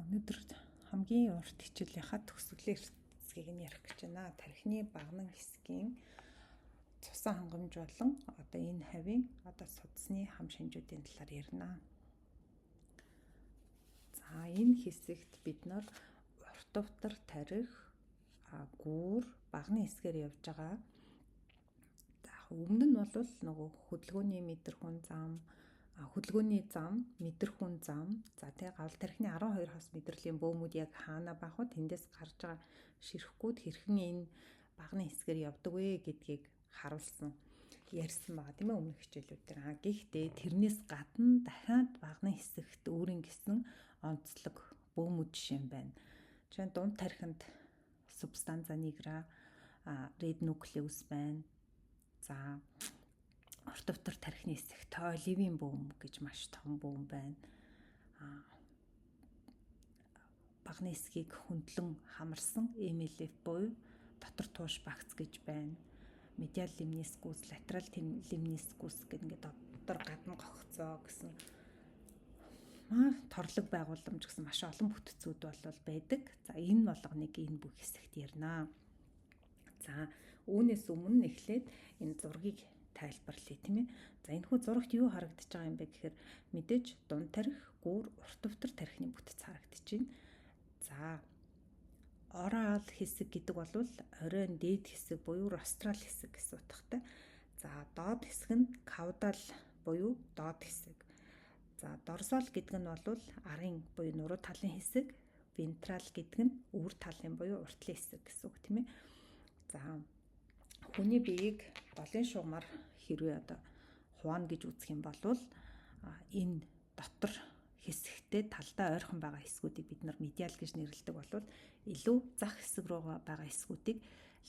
Өнөөдөр хамгийн урт хичээлийнхаа төгсгөлийн хэсгийг нь ярих гэж байна. Тархины багнан хэсгийн цусан хангамж болон одоо энэ хавийн одоо судасны хам шинжүүдийн талаар ярина. За, энэ хэсэгт бид нар урт өвтөр тарих, гүүр, багны хэсгээр явж байгаа. За, өмнө нь бол нөгөө хөдөлгөөний мэдрэхүйн зам, хөдөлгөөний зам, мэдрэхүйн зам, за тий гавл тархины 12 хос мэдрэлийн бөөмүүд яг хаана байх вэ? Тэндээс гарч байгаа ширэхгүүд хэрхэн энэ багны хэсгээр явдаг вэ гэдгийг харуулсан, ярьсан байгаа, тийм ээ, өмнөх хичээлүүд дээр. Гэхдээ тэрнээс гадна дахиад багны хэсэгт өөрийн гэсэн онцлог бөөмүүд жишээ нь байна. Жишээ нь дунд тархинд substantia nigra, red nucleus байна. За, урт өвтөр тархины хэсэгт оливын бөөм гэж маш том бөөм байна. Багны хэсгийг хөндлөн хамарсан MLF буюу дотор тууш багц гэж байна. Medial lemniscus, lateral lemniscus гэх ингээд дотор гадна гогцоо гэсэн торлог байгууламж гэсэн маш олон бүтцүүд бол байдаг. За, энэ болгоныг энэ бүх хэсэгт ярина. За, үүнээс өмнө эхлээд энэ зургийг тайлбарлая, тийм ээ. За, энэхүү зурагт юу харагдаж байгаа юм бэ гэхээр мэдээж дунд тарих, гүүр, урт өвтөр тархины бүтэц харагдаж байна. За, oral хэсэг гэдэг бол оройн дээд хэсэг буюу rostral хэсэг гэсэн утгатай. За, доод хэсэг нь caudal буюу доод хэсэг. За, dorsal гэдэг нь бол арын буюу нуруу талын хэсэг, ventral гэдэг нь өвөр талын буюу уртлын хэсэг гэсэн үг, тийм ээ. За, хүний биеийг голын шугамар хэрвээ одоо хуваана гэж үзэх юм бол энэ дотор хэсэгтээ талдаа ойрхон байгаа хэсгүүдийг бид нар medial гэж нэрлэдэг бол илүү зах хэсэг рүү байгаа хэсгүүдийг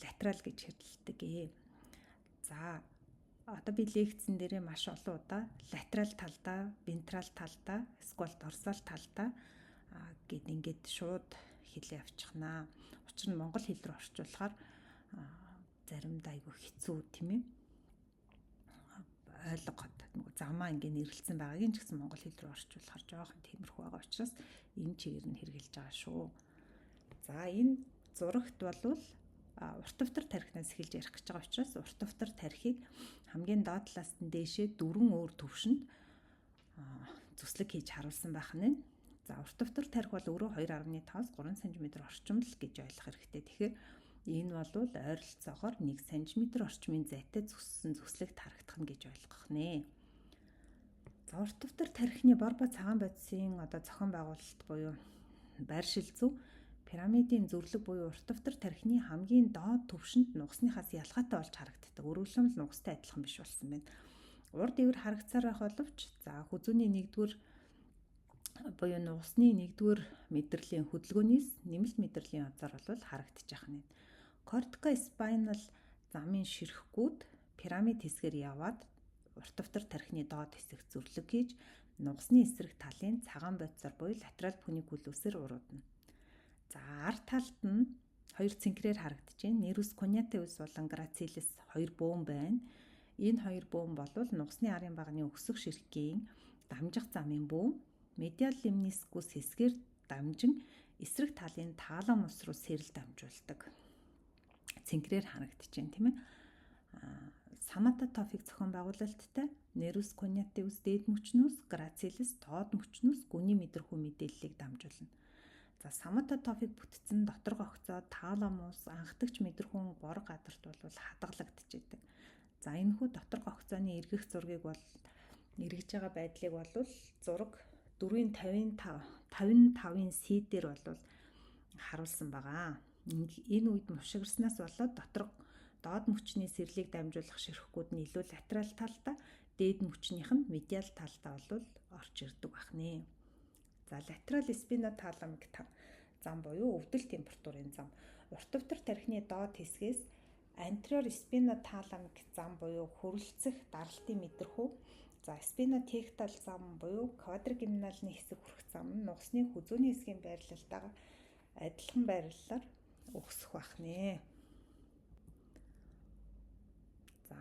lateral гэж хэлдэг. За, одоо би лекцэн дээрээ маш олон удаа lateral талдаа, ventral талдаа, эсвэл dorsal талдаа гэд ингээд шууд хэлээ авчихнаа. Учир нь монгол хэл рүү орчуулахаар заримдаа айгүй хэцүү, тийм ээ, ойлгоход нөгөө замаа ингээ нэрлэлсэн байгааг нь ч гэсэн монгол хэл рүү орчуулахар жоохон тиймэрхүү байгаа учраас энэ чигээр нь хэрэгжилж байгаа шүү. За, энэ зурагт болвол урт өвтөр тархинаас эхэлж ярих гэж байгаа учраас урт өвтөр тархийг хамгийн доод талаас нь дээшээ дөрвөн өөр төвшөнд зүслэг хийж харуулсан байх нь. За, урт өвтөр тарих бол өөрөө 2.5-аас 3 см орчим л гэж ойлгох хэрэгтэй. Тэгэхээр энэ бол ойролцоогоор 1 см орчмын зайтай зүссэн зүслэгт харагдах нь гэж ойлгох нэ. За, урт өвтөр тархины бор ба цагаан бодисын одоо зохион байгуулалт буюу байршил зүй пирамидын зүрлэг буюу урт өвтөр тархины хамгийн доод түвшинд нугасныхаас ялгаатай болж харагддаг. Өргөлөмөл нугастай адилхан биш болсон байна. Урд ивэр харагдсаар байх боловч за хүзүүний нэгдүгээр буюу нугасны нэгдүгээр мэдрэлийн хөдөлгөөнөөс нэмэлт мэдрэлийн явцаар бол харагдчих нь. Corticospinal замын ширхгүүд пирамид хэсгээр яваад урт өвтөр тархины доод хэсэгт зүрлэг хийж нугасны эсрэг талын цагаан бодисоор буюу lateral funiculus-ээр уруудна. За, ард талд нь хоёр цэнхрээр харагдаж байна. Nervus cuneatus болон gracilis хоёр бөөн байна. Энэ хоёр бөөн бол нугасны арын багны өксөх ширхгийн дамжих замын бөөн. Medial lemniscus хэсгээр дамжин эсрэг талын таламус руу сэрэл дамжуулдаг. Цэнхрээр харагдаж байна, тийм ээ. Somatotopic зохион байгуулалттай nervus cuneatus дээд мөчнөөс, gracilis доод мөчнөөс гүний мэдрэхүй мэдээллийг дамжуулна. За, somatotopic бүтэц нь дотор гогцоо, таламус, анхдагч мэдрэхүйн бор гадарт бол хадгалагдчихэдэг. За, энэхүү дотор гогцооны эргэх зургийг бол эргэж байгаа байдлыг бол зураг 4-ийн 55 55-ын C дээр бол харуулсан байгаа. Энэ үед мушигрснаас болоод дотор доод мөчний сэрлийг дамжуулах ширхгүүд нь илүү lateral талдаа, дээд мөчнийх нь medial талдаа бол орж ирдэг байх нэ. За, lateral spinothalamic зам буюу өвдөл температурын зам. Урт өвтөр тархины доод хэсгээс anterior spinothalamic зам буюу хөрөлцөх даралтын мэдрэхүй, за spinotectal зам буюу квадриgemинальны хэсэг хүрэх зам нь нугасны хүзүүний хэсгийн байрлалтайгаа адилхан байрлалаар өксөх байх нэ. За,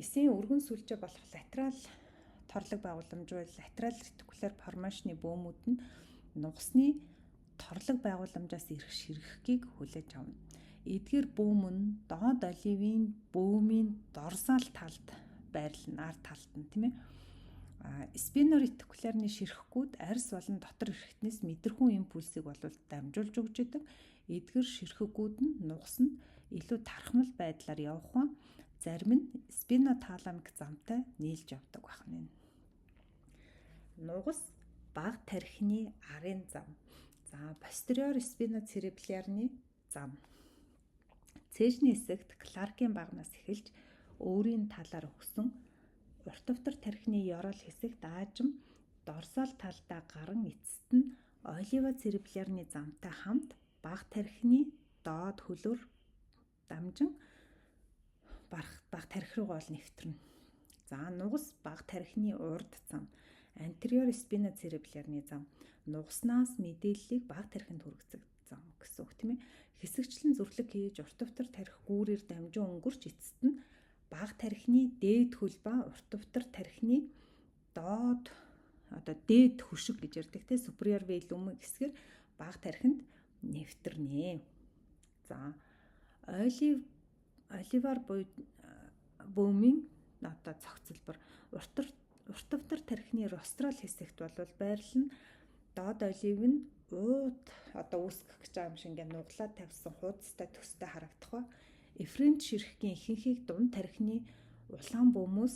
эсийн өргөн сүлжээ болох lateral торлог байгууламж буюу lateral reticular formation-ы бөөмүүд нь нугасны Торлог байгууламжаас ирэх ширхгийг хүлээж авна. Эдгээр бөөм нь доод оливын бөөмийн дорсал талд байрлана, ард талд нь, тийм ээ. Спиноретикулярны ширхгүүд арьс болон дотор эрхтнээс мэдрэхүйн импульсийг болвол дамжуулж өгч идэг. Эдгээр ширхгүүд нь нугасанд илүү тархмал байдлаар явах ба зарим нь спиноталамик замтай нийлж явдаг байх нь. Нугас баг тархины арын зам. За, posterior spinocerebellar-ны зам. Цээжний хэсэгт Кларкийн багнаас эхэлж өөрийн талаар өгсөн урт өвтөр тархины ёроол хэсэгт аажим дорсол талдаа гаран эцэст нь оливо церебеллярны замтай хамт баг тархины доод хөлөөр дамжин баг тархи руу гол нэвтрэнэ. За, нугас баг тархины урд зам, anterior spinocerebellar-ны зам, нугаснаас мэдээллийг баг тархинд хүргэдэг зам гэсэн үг, тийм ээ. Хэсэгчлэн зүрхлэг хийж урт өвтөр тархи гүүрээр дамжин өнгөрч эцэст нь баг тархины дээд хөл ба урт өвтөр тархины доод одоо дээд хөшиг гэж ярьдаг те, superior velum хэсгээр баг тархинд нэвтэрнэ. За, olivar бөөмийн одоо цогцлбор урт өвтөр тархины рострал хэсэгт бол байрлал нь доод олив нь уут одоо үүсгэх гэж байгаа юм шиг ингээ нуглаад тавьсан хуудастай төстэй харагдах ба эфрент ширхгийн ихэнхийг дунд тархины улаан бөөмөөс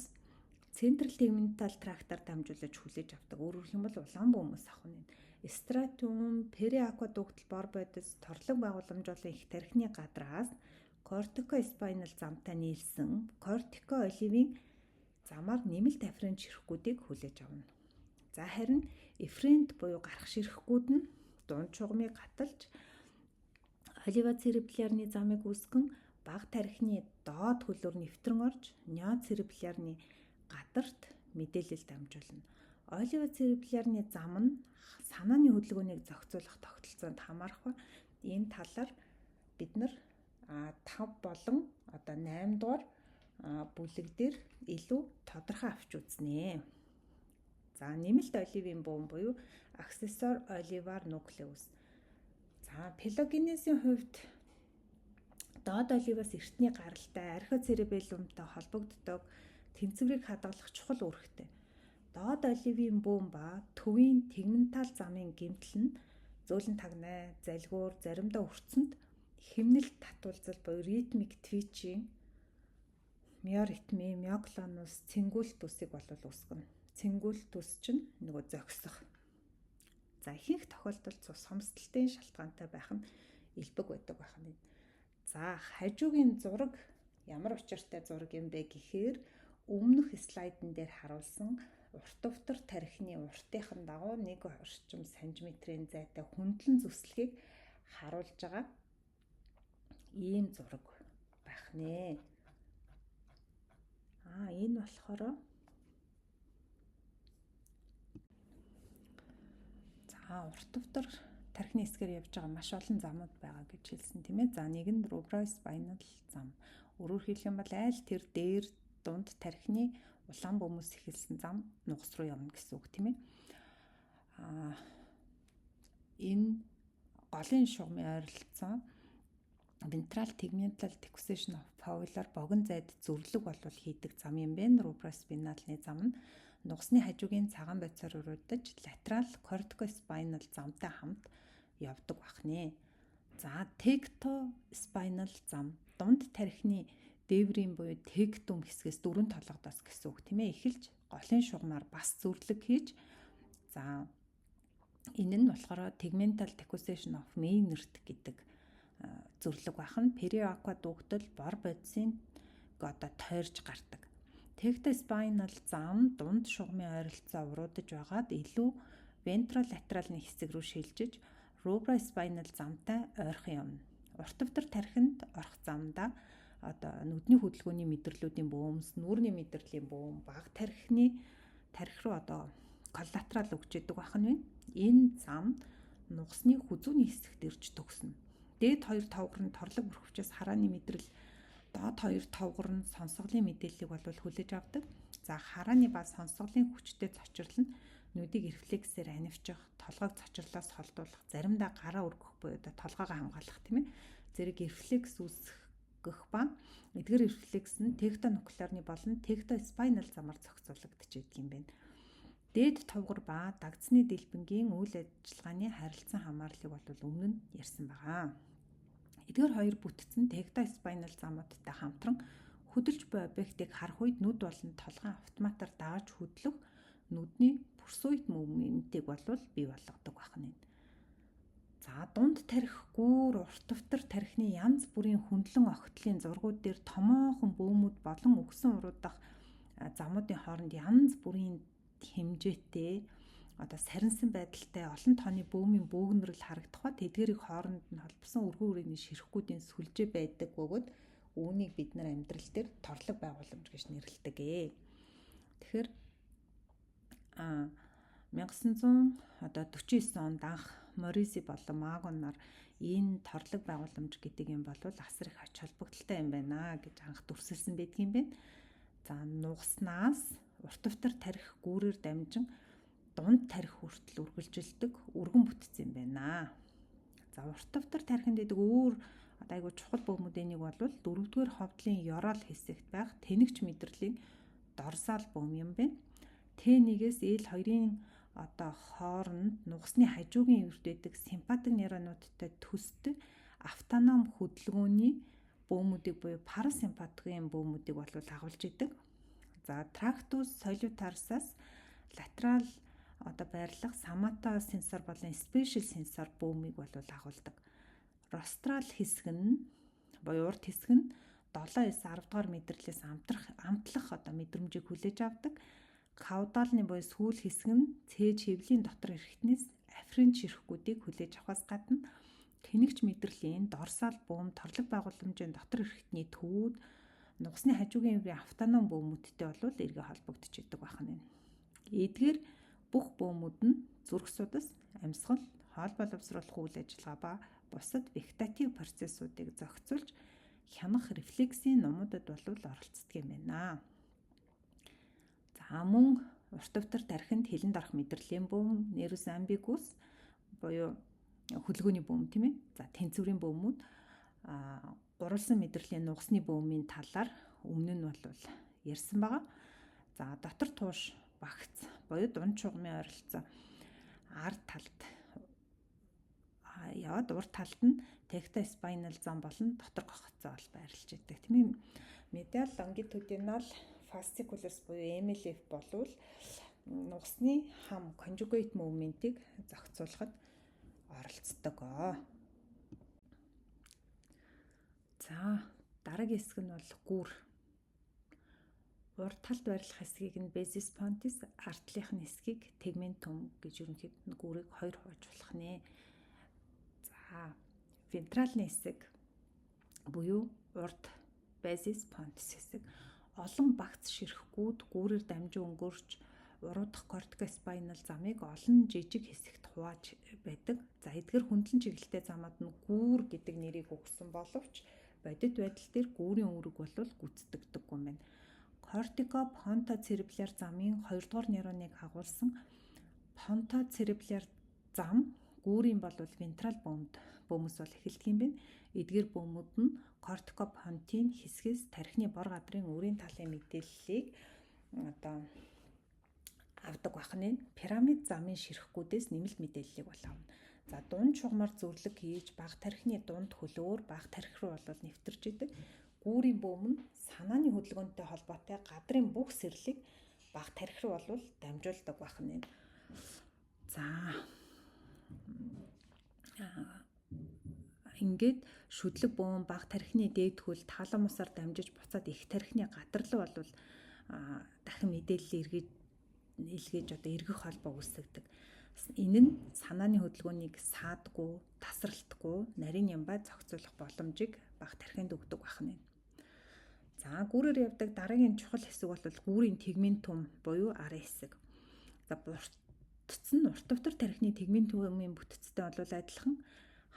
централ tegmental трактаар дамжуулаж хүлээж авдаг. Өөрөөр хэлбэл улаан бөөмөөс авах нь. Стратум, периаквадуктал бор бодис, торлог байгууламж болон их тархины гадраас кортикоспинал замтай нийлсэн кортико-оливын замаар нэмэлт аферент ширхгүүдийг хүлээж авна. За, харин эфрент буюу гарах ширхгүүд нь дунд чугмыг гаталж оливоцеребеллярны замыг үүсгэн баг тархины доод хөлөөр нэвтрэн орж неоцеребеллярны гадарт мэдээлэл дамжуулна. Оливоцеребеллярны зам нь санааны хөдөлгөөнийг зохицуулах тогтолцоонд хамаарах ба энэ талаар бид нар 5 болон одоо 8 дугаар бүлэг дээр илүү тодорхой авч үзнэ. За, нэмэлт оливын бөөн буюу accessory olivar nucleus. За, филогенезийн хувьд доод оливоос эртний гаралтай архоцеребеллумтай холбогддог тэнцвэрийг хадгалах чухал үүрэгтэй. Доод оливын бөөн ба төвийн тегментал замын гэмтэл нь зөөлөн тагнай, залгиур, заримдаа өрцөнд хэмнэлт татуулзал буюу ритмик твичийн миоритми, миоклонус, цэнгүүл төсийг болвол үүсгэнэ. Цэнгүүл төс чинь нөгөө зогсох. За, ихэнх тохиолдолд цус хомсдолтын шалтгаантай байх нь элбэг байдаг байх нь. За, хажуугийн зураг ямар учиртай зураг юм бэ гэхээр өмнөх слайдн дээр харуулсан урт өвтөр тархины уртынхан дагуу 1 орчим сантиметрийн зайтай хөндлөн зүслэгийг харуулж байгаа ийм зураг байх нэ. Энэ болохоор за урт өвтөр тархины хэсгээр явж байгаа маш олон замууд байгаа гэж хэлсэн, тийм ээ. За, нэг нь rubrospinal зам. Өөрөөр хэлэх юм бол айл тэр дээр дунд тархины улаан бөмөөс эхэлсэн зам нугас руу явна гэсэн үг, тийм ээ. Энэ голын шугамын ойролцоо ventral tegmental decussation of Fowler богино зайд зүрлэг болвол хийдэг зам юм байна. Rubrospinal-ны зам нь нугасны хажуугийн цагаан бодисоор уруудаж lateral corticospinal замтай хамт явдаг бахнэ. За, tectospinal зам дунд тархины дээврийн буюу тектум хэсгээс дөрвөн толгодоос гэсэн үг, тийм ээ. Эхэлж голын шугамаар бас зүрлэг хийж, за, энэ нь болохоор tegmental decussation of Meynert гэдэг зүрлэг байх нь периаквадуктал бор бодисын одоо тойрж гардаг. Tectospinal зам дунд шугамын ойролцоо уруудаж байгаад илүү ventrolateral-ны хэсэг рүү шилжиж rubrospinal замтай ойрхон явна. Урт өвтөр тархинд орох замдаа одоо нүдний хөдөлгөөний мэдрэлүүдийн бөөмс, нүүрний мэдрэлийн бөөм, баг тархины тархи руу одоо коллатерал өгч идэг байх нь байна. Энэ зам нугасны хүзүүний хэсэгт ирж төгснө. Дээд хоёр товгор нь торлог бүрхвчээс харааны мэдрэл, доод хоёр товгор нь сонсголын мэдээллийг болвол хүлээж авдаг. За, харааны ба сонсголын хүчтэй цочрол нь Нүдийг рефлексээр анивчих, толгойг цочрлоос холдуулах, заримдаа гараа өргөх буюу одоо толгойгоо хамгаалах, тийм ээ. Зэрэг рефлекс үүсгэх ба эдгээр рефлекс нь тектонуклеарны болон тектоспайнал замаар зохицуулагдаж байдаг юм байна. Дээд товгор ба дагцны дэлбэнгийн үйл ажиллагааны харилцан хамаарлыг бол өмнө нь ярьсан байгаа. Эдгээр хоёр бүтц нь тектоспайнал замуудтай хамтран хөдөлж буй объектыг харах үед нүд болон толгойн автоматар дагаж хөдлөх нүдний pursuit movement-ийг бол бий болгодог байх нь. За, дунд тархи, гүүр, урт өвтөр тархины янз бүрийн хөндлөн огтлын зургууд дээр томоохон бөөмүүд болон үхсэн уруудах замуудын хооронд янз бүрийн хэмжээтэй, одоо сарнсан байдалтай олон тооны бөөмийн бөөгнөрөл харагдах ба тэдгэрийг хооронд нь холбосон өргөн үрээний ширхгүүдийн сүлжээ байдаг бөгөөд үүнийг бид нар амьдрал дээр торлог байгууламж гэж нэрлэдэг ээ. Тэгэхээр 1900 одоо 49 онд анх Мориси болон Магонаар энэ торлог байгууламж гэдэг юм бол асар их ач холбогдолтой юм байна гэж анх дүрсэлсэн байдгийн байна. За, нугаснаас урт өвтөр тархи гүүрээр дамжин дунд тархи хүртэл үргэлжилдэг өргөн бүтц юм байна. За, урт өвтөр тархинд байдаг өөр одоо айгуу чухал бөөмүүдийн нэг бол дөрөвдүгээр ховдлын ёроол хэсэгт байх тэнэгч мэдрэлийн дорсал бөөм юм байна. Т1-ээс L2-ын одоо хооронд нугасны хажуугийн эврд байдаг симпатик нейронуудтай төстэй автоном хөдөлгөөний бөөмүүдийг буюу парасимпатикийн бөөмүүдийг бол агуулж идэг. За, трактус солитарсаас латерал одоо байрлах соматосенсор болон спешиал сенсор бөөмийг бол агуулдаг. Рострал хэсэг нь буюу урд хэсэг нь 7 9 10 дугаар мэдрэлээс амтрах амтлах одоо мэдрэмжийг хүлээж авдаг. Каудалны буюу сүүл хэсэг нь цээж хэвлийн дотор эрхтнээс аферент ширхгүүдийг хүлээж авахаас гадна тэнэгч мэдрэлийн дорсал бөөм, торлог байгууламжийн дотор эрхтний төвүүд, нугасны хажуугийн эврийн автоном бөөмүүдтэй бол эргээ холбогдож идэг байх нь. Эдгээр бүх бөөмүүд нь зүрх судас, амьсгал, хоол боловсруулах үйл ажиллагаа ба бусад вегетатив процессуудыг зохицуулж хянах рефлексийн нумуудад бол оролцдог юм байна. За, мөн урт өвтөр тархинд хилэнд орох мэдрэлийн бөөм, нервус амбигус буюу хөдөлгөөний бөөм, тийм ээ. За, тэнцвэрийн бөөмүүд, гурвалсан мэдрэлийн нугасны бөөмийн талаар өмнө нь бол ярьсан байгаа. За, дотор тууш багц буюу дунд чугамын ойролцоо ард талд яваад урд талд нь тектоспайнал зам болон дотор гохоцоо бол байрлаж идэг, тийм ээ. Medial longitudinal fasciculus буюу MLF болвол нугасны хам conjugate movement-ийг зохицуулахад оролцдог. За, дараагийн хэсэг нь бол гүүр. Урд талд байрлах хэсгийг нь basis pontis, ард талынх нь хэсгийг tegmentum гэж ерөнхийдөө гүүрийг хоёр хувааж болох нэ. За, вентралны хэсэг буюу урд basis pontis хэсэг олон багц ширхгүүд гүүрээр дамжин өнгөрч уруудах кортикоспайнал замыг олон жижиг хэсэгт хувааж байдаг. За, эдгээр хөндлөн чиглэлтэй замууд нь гүүр гэдэг нэрийг өгсөн боловч бодит байдал дээр гүүрийн үүрэг бол гүйцэтгэдэггүй юм байна. Кортико-понтоцеребралар замын 2 дугаар нейроныг агуулсан понтоцеребралар зам гүүрийн бол вентрал бөөмөс бол эхэлдэг юм байна. Эдгээр бөөмүүд нь кортикопонтын хэсгээс тархины бор гадрын өөрийн талын мэдээллийг одоо авдаг байх нь. Пирамид замын ширхгүүдээс нэмэлт мэдээллийг бол авна. За, дунд чугмаар зүрлэг хийж баг тархины дунд хөлөөр баг тархи руу бол нэвтэрч идэг. Гүүрийн бөөм нь санааны хөдөлгөөнтэй холбоотой гадрын бүх сэрлийг баг тархи руу бол дамжуулдаг байх нь. За, ингээд шүдлэг бөөн баг тархины дээд хөл таламусаар дамжиж буцаад их тархины гадар руу бол дахин мэдээлэл эргэж илгээж одоо эргэх холбоо үүсгдэг. Энэ нь санааны хөдөлгөөнийг саадгүй, тасралтгүй, нарийн ямбай зохицуулах боломжийг баг тархинд өгдөг байх нь. За, гүүрээр явдаг дараагийн чухал хэсэг бол гүүрийн тегментум буюу арын хэсэг. За, бүтц нь урт өвтөр тархины тегментумын бүтцтэй бол адилхан,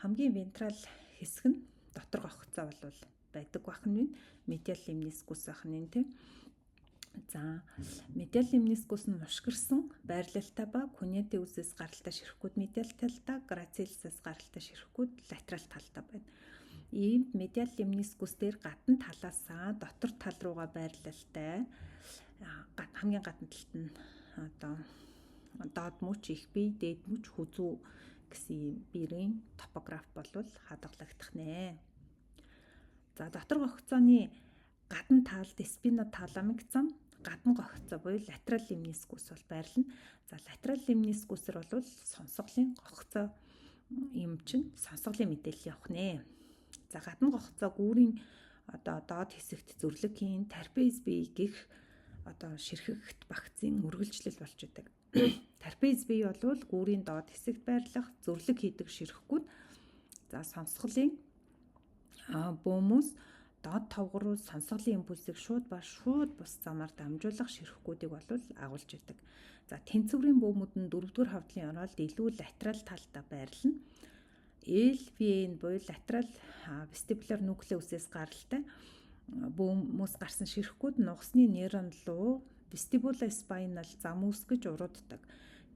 хамгийн вентрал хэсэг нь дотор гохцоо бол байдаг байх нь, медиал лимнискус байх нь, тийм. За, медиал лемнискус нь мушгирсан байрлалтай ба куньяти үсээс гаралтай ширхгүүд медиал талдаа, грацилсээс гаралтай ширхгүүд латерал талдаа байна. Иймд медиал лемнискус дээр гадна талаасаа дотор тал руугаа байрлалтай, хамгийн гадна талд нь одоо доод мөч, их бие, дээд мөч, хүзүү гэсэн ийм биерийн топограф болвол хадгалагдах нэ. За, дотор гогцооны гадна талд спиноталамик зам, гадна гогцоо буюу латерал лемнискус бол байрлана. За, латерал лемнискусэр бол сонсголын гогцоо юм чинь сонсголын мэдээлэл явах нэ. За, гадна гогцоо гүүрийн одоо доод хэсэгт зүрлэг хийн трапез бие гэх одоо ширхэгт багцын үргэлжлэл болж идэг. Трапез бие бол гүүрийн доод хэсэгт байрлах зүрлэг хийдэг ширхгүүд. За, сонсголын бөөмөөс доод тавгар руу сонсголын импульсийг шууд ба шууд бус замаар дамжуулах ширхгүүдийг бол агуулж идэг. За, тэнцвэрийн бөөмүүд нь дөрөвдүгээр хавдлын оролд илүү латерал талдаа байрлана. LVN буюу латерал вестибуляр нуклеусээс гаралтай бөөмөөс гарсан ширхгүүд нугасны нейрон руу вестибула спайнал зам үүсгэж урууддаг.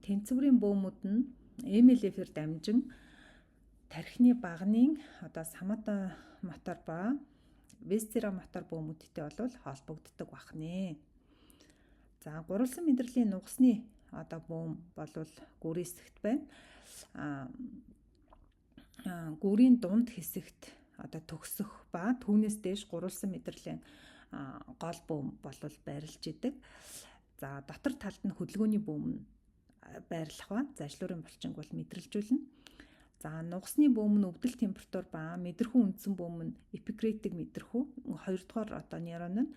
Тэнцвэрийн бөөмүүд нь MLF-ээр дамжин тархины багны одоо самата мотор ба весцера мотор бөөмүүдтэй бол холбогддог бах нэ. За, гурвалсан мэдрэлийн нугасны одоо бөөм болвол гүрийн хэсэгт байна. Гүрийн дунд хэсэгт одоо төгсөх ба түүнээс дээш гурвалсан мэдрэлийн гол бөөм болвол байрлаж идэг. За, дотор талд нь хөдөлгөөний бөөм нь байрлах ба зажлуурын булчинг бол мэдрэлжүүлнэ. За, нугасны бөөм нь өвдөл температур ба мэдрэхүй үндсэн бөөм нь эпикретик мэдрэхүй. Хоёрдугаар одоо нейрон нь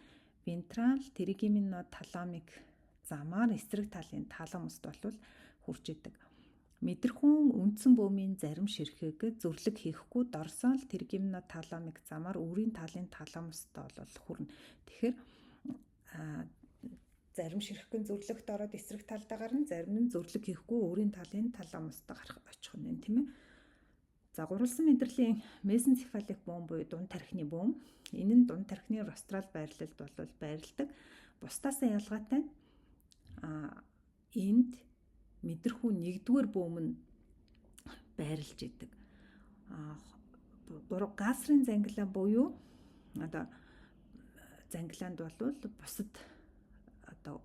вентрал тригеминоталамик замаар эсрэг талын таламуст болвол хурж идэг. Мэдрэхүүн үндсэн бөөмийн зарим ширхэг зүрлэг хийхгүй дорсоол тригеминоталамик замаар өөрийн талын таламуст бол хүрнэ. Тэгэхээр зарим ширхэг нь зүрлэгт ороод эсрэг талдаа гарна, зарим нь зүрлэг хийхгүй өөрийн талын таламустаа гарах очих нь тийм ээ. За, гурвалсан мэдрэлийн мезенцефалик бөөм буюу дунд тархины бөөм. Энэ нь дунд тархины рострал байрлалд бол байрладаг. Бусдаасаа ялгаатай нь энд мэдрэхүй нэгдүгээр бөөм нь байрлаж идэг. Гасрын зангилаа буюу одоо зангилаанд бол бусад одоо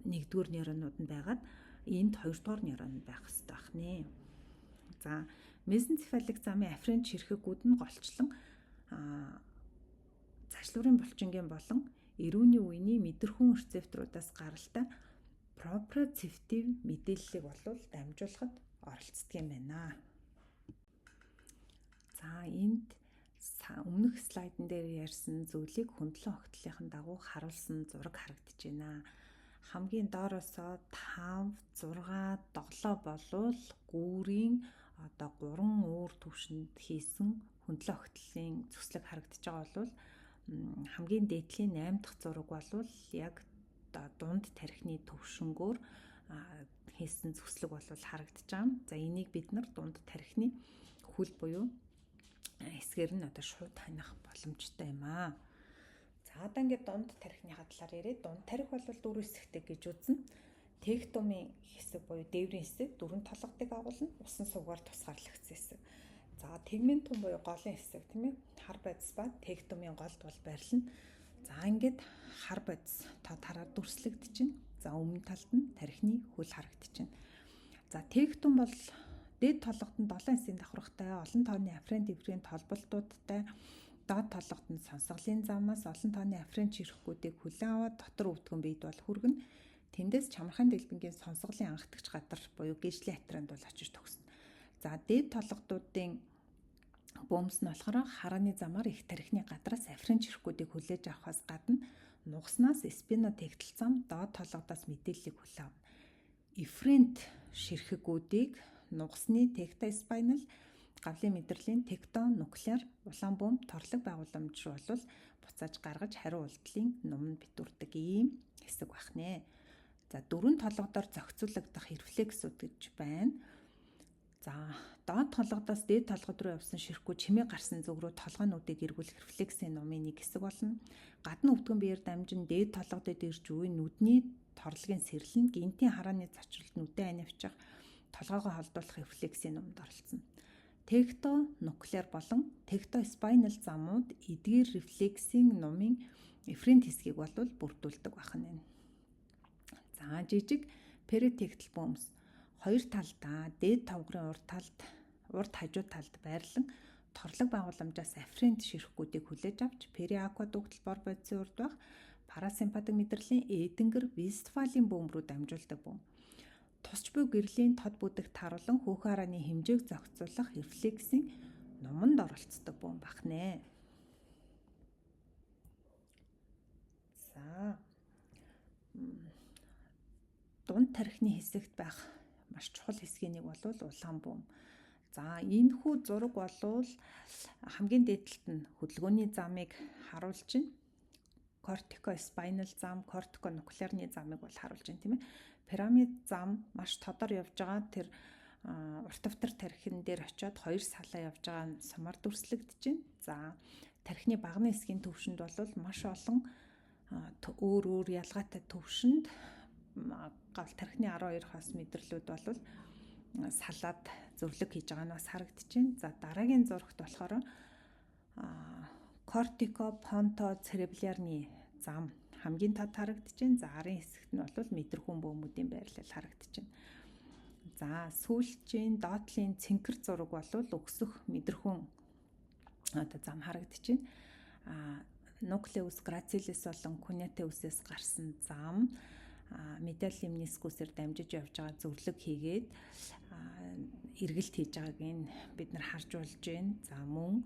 нэгдүгээр нейронууд нь байгаад энд хоёрдугаар нейрон нь байх хэрэгтэй байх нэ. За, мезенцефалик замын афферент ширхэгүүд нь голчлон зашлуурын булчингийн болон эрүүний үений мэдрэхүйн рецепторудаас гаралтай проприоцептив мэдээллийг болвол дамжуулахад оролцдог юм байна. За, энд өмнөх слайдн дээр ярьсан зүйлийг хөндлөн огтлынхан дагуу харуулсан зураг харагдаж байна. Хамгийн доороосоо 5, 6, 7 болвол гүүрийн одоо 3 өөр түвшинд хийсэн хөндлөн огтлын зүслэг харагдаж байгаа бол хамгийн дээдлийн 8 дахь зураг болвол яг дунд тархины төвшөнгөөр хийсэн зүслэг бол харагдаж байгаа. За, энийг бид нар дунд тархины хөл буюу хэсгээр нь одоо шууд таних боломжтой юм аа. За, одоо ингээд дунд тархиныхаа талаар яриад, дунд тарих бол дөрвөн хэсэгтэй гэж үзнэ. Тектомын хэсэг буюу дээврийн хэсэг дөрвөн толгодыг агуулна. Усан сувгаар тусгаарлагдсан хэсэг. За, тегментум буюу голын хэсэг тийм ээ. Хар бодис ба тектомын голд бол байрлана. За, ингээд хар бодис тод хараар дүрслэгдэж байна. За, өмнө талд нь тархины хөл харагдаж байна. За, тектум бол дээд толгод нь 7 хэсгийн давхаргатай олон тооны афферент эврийн толболтуудтай, доод толгод нь сонсголын замаас олон тооны афферент ширхгүүдийг хүлээн аваад дотор өвдгөн биед бол хүргэнэ. Тэндээс чамархын дэлбэнгийн сонсголын анхдагч гадар буюу гэржлийн атранд бол очиж төгснө. За, дээд толгодуудын бөөмс нь болохоор харааны замаар их тархины гадраас афферент ширхгүүдийг хүлээж авахаас гадна нугаснаас спинотектал зам, доод толгодоос мэдээллийг хүлээн авна. Эфферент ширхгүүдийг нугасны тектоспайнал, гавлын мэдрэлийн тектонуклеар, улаан бөөм, торлог байгууламж руу бол буцааж гаргаж хариу үйлдэлийн нум нь битүүрдэг ийм хэсэг байх нэ. За, дөрвөн толгодоор зохицуулагдах рефлексүүд гэж байна. За, доод толгодоос дээд толгод руу явсан ширхгүүд чимээ гарсан зүг рүү толгойнуудыг эргүүлэх рефлексийн нумын нэг хэсэг болно. Гадна өвдгөн биеэр дамжин дээд толгодод ирж үе нүдний торлогийн сэрэл нь гинтийн харааны зочролд нүдээ анивчих толгоогоо холдуулах рефлексийн нумд оролцоно. Текто нуклеар болон текто спайнал замууд эдгээр рефлексийн нумын эфрент хэсгийг болвол бүрдүүлдэг байх нь. За, жижиг перитектал бөөмс хоёр талдаа дээд товгорын урд талд, урд хажуу талд байрлан торлог байгууламжаас афферент ширхгүүдийг хүлээж авч периаквадуктал бор бодисын урд байх парасимпатик мэдрэлийн Эдингер Вестфалийн бөөм рүү дамжуулдаг бөөм. Тусч буй гэрлийн тод бүдэг таруулан хөөх харааны хэмжээг зохицуулах рефлексийн нуманд оролцдог бөөм бахнэ. За, дунд тархины хэсэгт байх маш чухал хэсгийн нэг бол улаан бөөм. За, энэхүү зураг болвол хамгийн дээд талд нь хөдөлгөөний замыг харуулж байна. Кортикоспайнал зам, кортиконуклеарны замыг бол харуулж байна, тийм ээ. Пирамид зам маш тодор явж байгаа тэр урт автар тархин дээр очиод хоёр салаа явж байгаа сумаар дүрслэгдэж байна. За, тархины багны хэсгийн төвшөнд бол маш олон өөр өөр ялгаатай төвшөнд гал тархины 12 хос мэдрэлүүд бол салаад зөвлөг хийж байгаа нь бас харагдаж байна. За, дараагийн зурагт болохоор кортико понто церебралны зам хамгийн тод харагдаж байна. За, арын хэсэгт нь бол мэдрэхүүн бөөмүүдийн байрлал харагдаж байна. За, сүүлчийн доотлын цэнхэр зураг бол өксөх мэдрэхүүн одоо зам харагдаж байна. Нуклеус грацилис болон кунятеусээс гарсан зам медиал лимнискусээр дамжиж явж байгаа зөвлөг хийгээд эргэлт хийж байгааг нь бид нар харж болж байна. За, мөн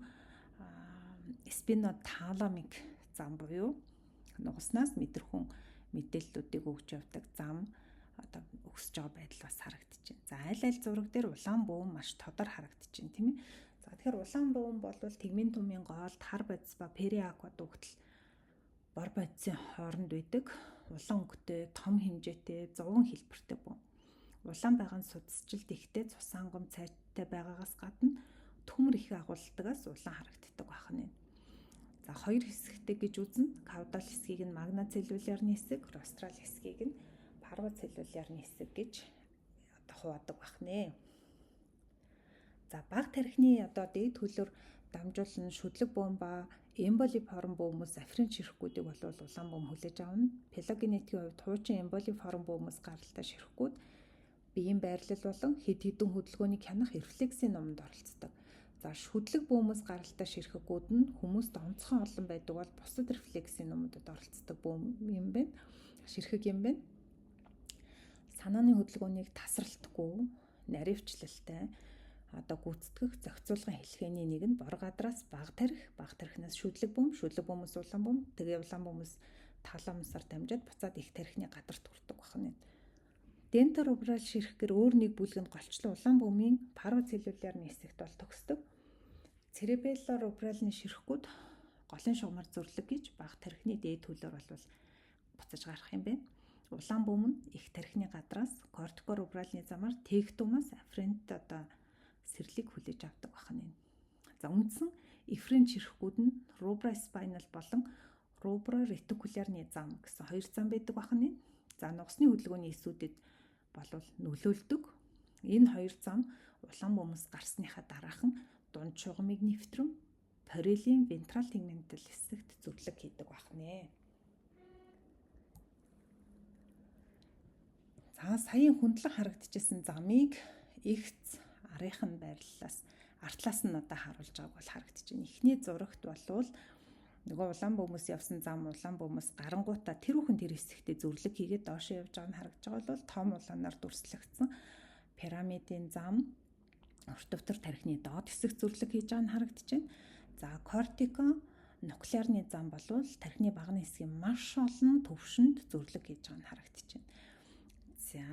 спиноталамик зам буюу нугаснаас мэдрэхүүн мэдээллүүдийг өгч явдаг зам одоо өсөж байгаа байдал бас харагдаж байна. За, аль аль зураг дээр улаан бөөн маш тодор харагдаж байна, тийм ээ. За, тэгэхээр улаан бөөн бол тэгмийн тумын гоолд хар бодис ба периаквадуктал бор бодисын хооронд байдаг улаан өнгөтэй, том хэмжээтэй, зовон хэлбэртэй бөөн. Улаан байгаа нь судасжилт ихтэй цус ангам цайтай байгаагаас гадна төмөр их агуулдагаас улаан харагддаг байх нь. За, хоёр хэсэгтэй гэж үзнэ. Каудал хэсгийг нь магнацеллулярны хэсэг, рострал хэсгийг нь парвацеллулярны хэсэг гэж одоо хуваадаг байх нэ. За, баг тархины одоо дээд төлөр дамжуулан шүдлэг бөөн ба эмболиформ бөөмөөс афферент ширхгүүдийг бол улаан бөөм хүлээж авна. Филогенетикийн хувьд хуучин эмболиформ бөөмөөс гаралтай ширхгүүд биеийн байрлал болон хэд хэдэн хөдөлгөөнийг хянах рефлексийн номонд оролцдог. За, шүдлэг бөөмөөс гаралтай ширхгүүд нь хүмүүст онцгой олон байдаг бол бусад рефлексийн номуудад оролцдог бөөм юм байна. Ширхэг юм байна. Санааны хөдөлгөөнийг тасралтгүй, наривчлалтай одоо гүйцэтгэх зохицуулгын хэлхээний нэг нь бор гадраас баг тарих, баг тархинаас шүдлэг бөм, шүдлэг бөмөөс улаан бөм, тэгээ улаан бөмөөс таламсаар дамжаад буцаад их тархины гадарт хүрдэг байна. Денторубрал ширхгэр өөр нэг бүлэг нь голчлон улаан бөмийн парвацеллулярны хэсэгт бол төгсдөг. Церебеллорубралны ширхгүүд голын шугамар зүрлэг гэж баг тархины дээд төлөөр бол буцаж гарах юм байна. Улаан бөм нь их тархины гадраас кортикорубралны замаар тегтумаас афферент одоо сэрлийг хүлээж авдаг байх нь. За, үндсэн эфрент ширхгүүд нь рубра спайнал болон рубра ретикулярны зам гэсэн хоёр зам байдаг байх нь. За, нугасны хөдөлгөөний эсүүдэд болвол нөлөөлдөг. Энэ хоёр зам улаан бөмөөс гарсныхаа дараахан дунд шугамыг нэвтрэн парелийн вентрал тегментал хэсэгт зөвлөг хийдэг байх нэ. За, саяын хөндлөн харагдчихсан замыг эгц арынх нь байрлалаас артлаас нь одоо харуулж байгааг бол харагдаж байна. Эхний зурагт болвол нөгөө улаан бөмөөс явсан зам улаан бөмөөс гарангуудаа тэр үхэн тэр хэсэгтээ зөвлөг хийгээд доошоо явж байгаа нь харагдаж байгаа бол том улаанаар дүрслэгдсэн пирамидын зам урт өвтөр тархины доод хэсэг зөвлөг хийж байгаа нь харагдаж байна. За, кортико нуклеарны зам болвол тархины багны хэсгийн маш олон төвшөнд зөвлөг хийж байгаа нь харагдаж байна. За,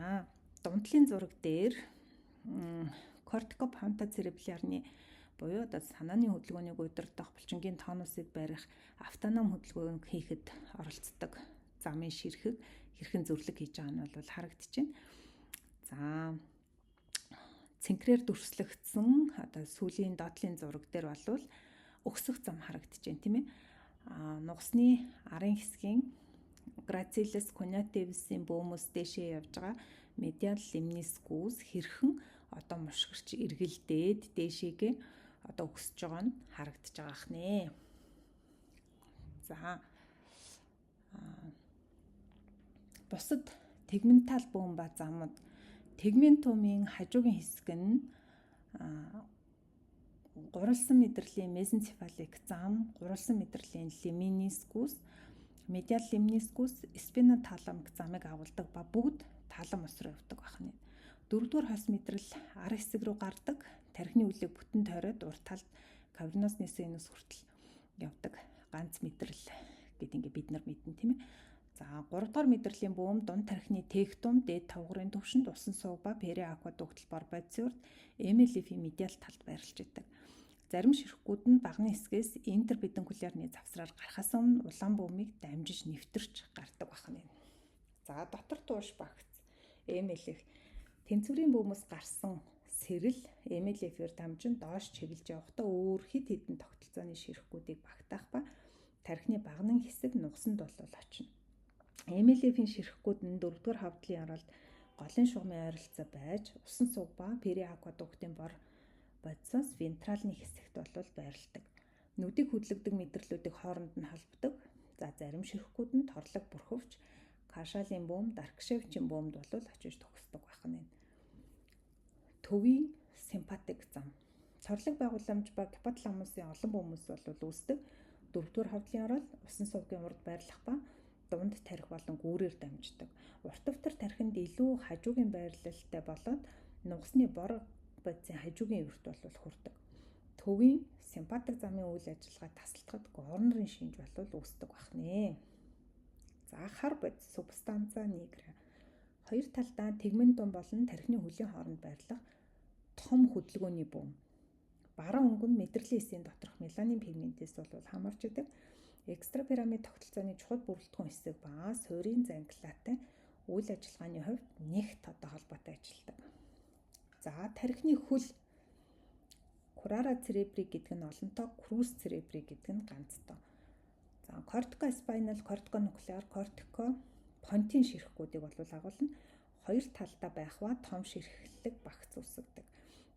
дундлын зураг дээр кортикопонтоцеребралярны буюу одоо санааны хөдөлгөөнийг удирдах, булчингийн тонусыг барих, автоном хөдөлгөөн хийхэд оролцдог замын ширхэг хэрхэн зөвлөг хийж байгаа нь бол харагдаж байна. За, Цэнхрээр дүрслэгдсэн одоо сүүлийн доотлын зураг дээр болвол өксөх зам харагдаж байна, тийм ээ. Нугасны арын хэсгийн gracilis cognitivus-ийн бөөмөөс дээшээ явж байгаа medial lemniscus хэрхэн одоо мушгирч эргэлдээд дээшээгээ одоо өксөж байгаа нь харагдаж байгаа ах нэ. За, бусад tegmental бөөм ба замууд. Tegmentum-ын хажуугийн хэсэг нь гурилсан мэдрэлийн mesencephalic зам, гурилсан мэдрэлийн lemniscus, medial lemniscus, spinothalamic замыг агуулдаг ба бүгд таламус руу явдаг байх нь. Дөрөвдүгээр хос мэдрэл ар хэсэг рүү гардаг, тархины үлийг бүтэн тойроод урд талд cavernous sinus хүртэл явдаг ганц мэдрэл гэд ингээ бид нар мэднэ, тийм ээ. За, 3 дугаар мэдрэлийн бөөм дунд тархины tectum дээд тавгарын төвшөнд усан сувг ба periaqueductal бор бодисын урд MLF-ийн медиал талд байрлаж байдаг. Зарим ширхгүүд нь баганы хэсгээс interpeduncular-ны завсраар гарахаас өмнө улаан бөөмийг дамжиж нэвтэрч гардаг байх нь. За, дотор тууш багц MLF тэнцвэрийн бөөмөөс гарсан сэрэл MLF-ээр дамжин доош чиглэж явахдаа өөр хэд хэдэн тогтолцооны ширхгүүдийг багтаах ба тархины баганан хэсэг нугасанд болвол очино. MLF-ийн ширхгүүд нь дөрөвдүгээр ховдлын оролд голын шугамын ойролцоо байж усан сувг ба periaqueduct-ын бор бодисоос вентралны хэсэгт болвол байрладаг. Нүдийг хөдлөгдөг мэдрэлүүдийг хооронд нь холбодог. За, зарим ширхгүүд нь торлог бүрхөвч Кашалийн бөөм, Даркшевчийн бөөмд болвол очиж төгсдөг байх нь. Төвийн симпатик зам. Торлог байгууламж ба гипоталамусын олон бөөмөөс болвол үүсдэг. Дөрөвдүгээр ховдлын орол усан сувгийн урд байрлах ба дунд тархи болон гүүрээр дамждаг. Урт өвтөр тархинд илүү хажуугийн байрлалтай болоод нугасны бор бодисын хажуугийн эвэрт болвол хүрдэг. Төвийн симпатик замын үйл ажиллагаа тасалдахад Горнерын шинж болвол үүсдэг байх нэ. За, хар бодис substantia nigra хоёр талдаа tegmentum болон тархины хөлийн хооронд байрлах том хөдөлгөөний бөөм. Баруун өнгө нь мэдрэлийн эсийн доторх меланин пигментээс бол хамаарч идэг. Экстрапирамид тогтолцооны чухал бүрэлдэхүүн хэсэг ба суурийн зангилаатай үйл ажиллагааны хувьд нэгт одоо холбоотой ажилладаг. За, тархины хөл crura cerebri гэдэг нь олонтоо, crus cerebri гэдэг нь ганцтоо. За, corticospinal, corticonuclear, corticopontine ширхгүүдийг бол агуулна. Хоёр талдаа байх ба том ширхлэг багц үүсгэдэг.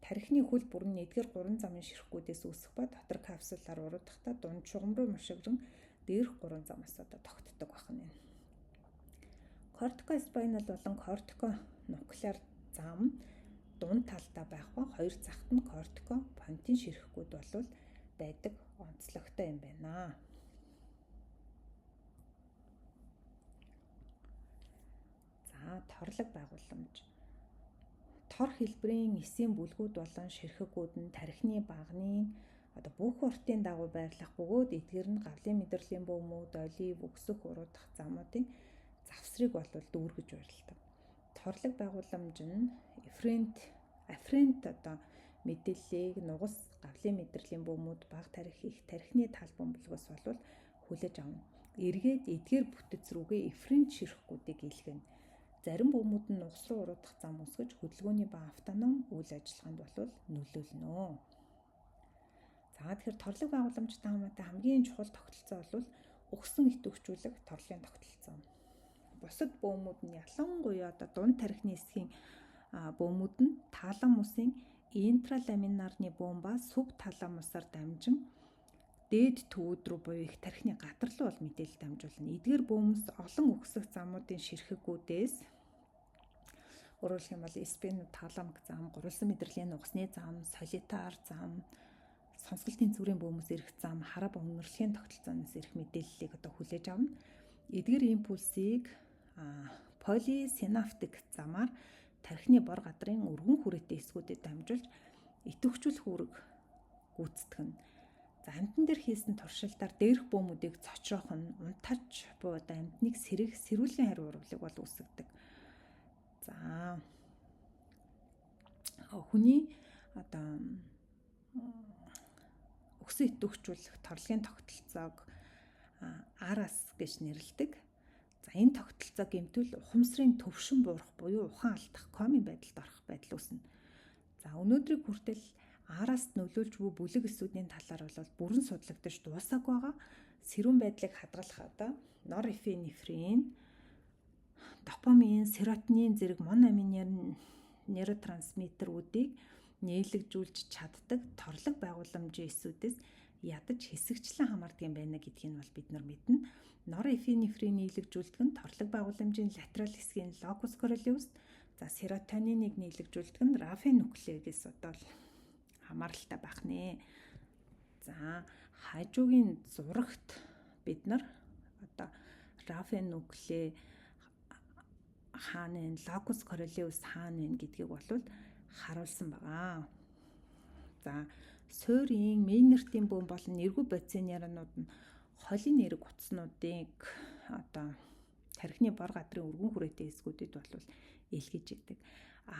Тархины хөл бүрэн эдгээр гурван замын ширхгүүдээс үүсэх ба дотор капсулаар уруудахдаа дунд шугам руу мушигран дээрх гурван замаас одоо тогтдог байх нь. Corticospinal болон corticonuclear зам дунд талдаа байх ба хоёр захт нь corticopontine ширхгүүд болвол байдаг онцлогтой юм байна. За, торлог байгууламж. Тор хэлбэрийн эсийн бүлгүүд болон ширхэгүүд нь тархины баганы одоо бүх уртын дагуу байрлах бөгөөд эдгээр нь гавлын мэдрэлийн бөөмүүд, олив, өксөх, уруудах замуудын завсрыг болвол дүүргэж байрладаг. Торлог байгууламж нь эфрент, афферент одоо мэдээллийг нугас, гавлын мэдрэлийн бөөмүүд, баг тархи, их тархины тал бөмбөлгөөс болвол хүлээж авна. Эргээд эдгээр бүтэц рүүгээ эфрент ширхгүүдийг илгээнэ. Зарим бөөмүүд нь нугас руу уруудах зам үүсгэж хөдөлгөөний ба автоном үйл ажиллагаанд болвол нөлөөлнө. За, тэгэхээр торлог байгууламжтай хамаатай хамгийн чухал тогтолцоо бол өгсөн идэвхжүүлэх торлогийн тогтолцоо. Бусад бөөмүүд нь ялангуяа одоо дунд тархины эсхийн бөөмүүд нь таламусын интраламинарны бөөм ба субталамусаар дамжин дээд төвөд рүү буюу их тархины гадар руу бол мэдээлэл дамжуулна. Эдгээр бөөмс олон өксөх замуудын ширхэгүүдээс, өөрөөр хэлэх юм бол спиноталамик зам, гурвалсан мэдрэлийн нугасны зам, солитар зам, сонсголтын зүрийн бөөмөөс ирэх зам, хараа бомнөрлөгийн тогтолцооноос ирэх мэдээллийг одоо хүлээж авна. Эдгээр импульсийг полисинаптик замаар тархины бор гадрын өргөн хүрээтэй хэсгүүдэд дамжуулж идэвхжүүлэх үүрэг гүйцэтгэх нь. За, амьтан дээр хийсэн туршилтаар дээрх бөөмүүдийг цочроох нь унтааж буй одоо амьтныг сэрэх сэрүүлийн хариу урвалыг бол үүсгэдэг. За, хүний одоо өгсөн идэвхжүүлэх торлогийн тогтолцоог араас гэж нэрлэдэг. За, энэ тогтолцоо гэмтвэл ухамсарын төвшин буурах буюу ухаан алдах комын байдалд орох байдал үүснэ. За, өнөөдрийг хүртэл араст нөлөөлж буй бүлэг эсүүдийн талаар бол бүрэн судлагдаж дуусаагүй байгаа. Сэрүүн байдлыг хадгалах одоо норепинефрин, допамин, серотонин зэрэг моноамин нейротрансмиттерүүдийг нээлэгжүүлж чаддаг торлог байгууламжийн эсүүдээс ядаж хэсэгчлэн хамаардаг юм байна гэдгийг нь бол бид нар мэднэ. Норепинефрин нийлэгжүүлдэг нь торлог байгууламжийн латерал хэсгийн locus coeruleus, за, серотониныг нийлэгжүүлдэг нь raphe nucleus одоо хамааралтай байх нэ. За, хажуугийн зурагт бид нар одоо raphe nucleus хаана вэ, locus coeruleus хаана вэ гэдгийг бол харуулсан байгаа. За, суурийн Мейнертийн бөөн болон нэргүй бодисын нейронууд нь холын нэрэг утаснуудыг одоо тархины бор гадрын өргөн хүрээтэй хэсгүүдэд бол илгээж идэг.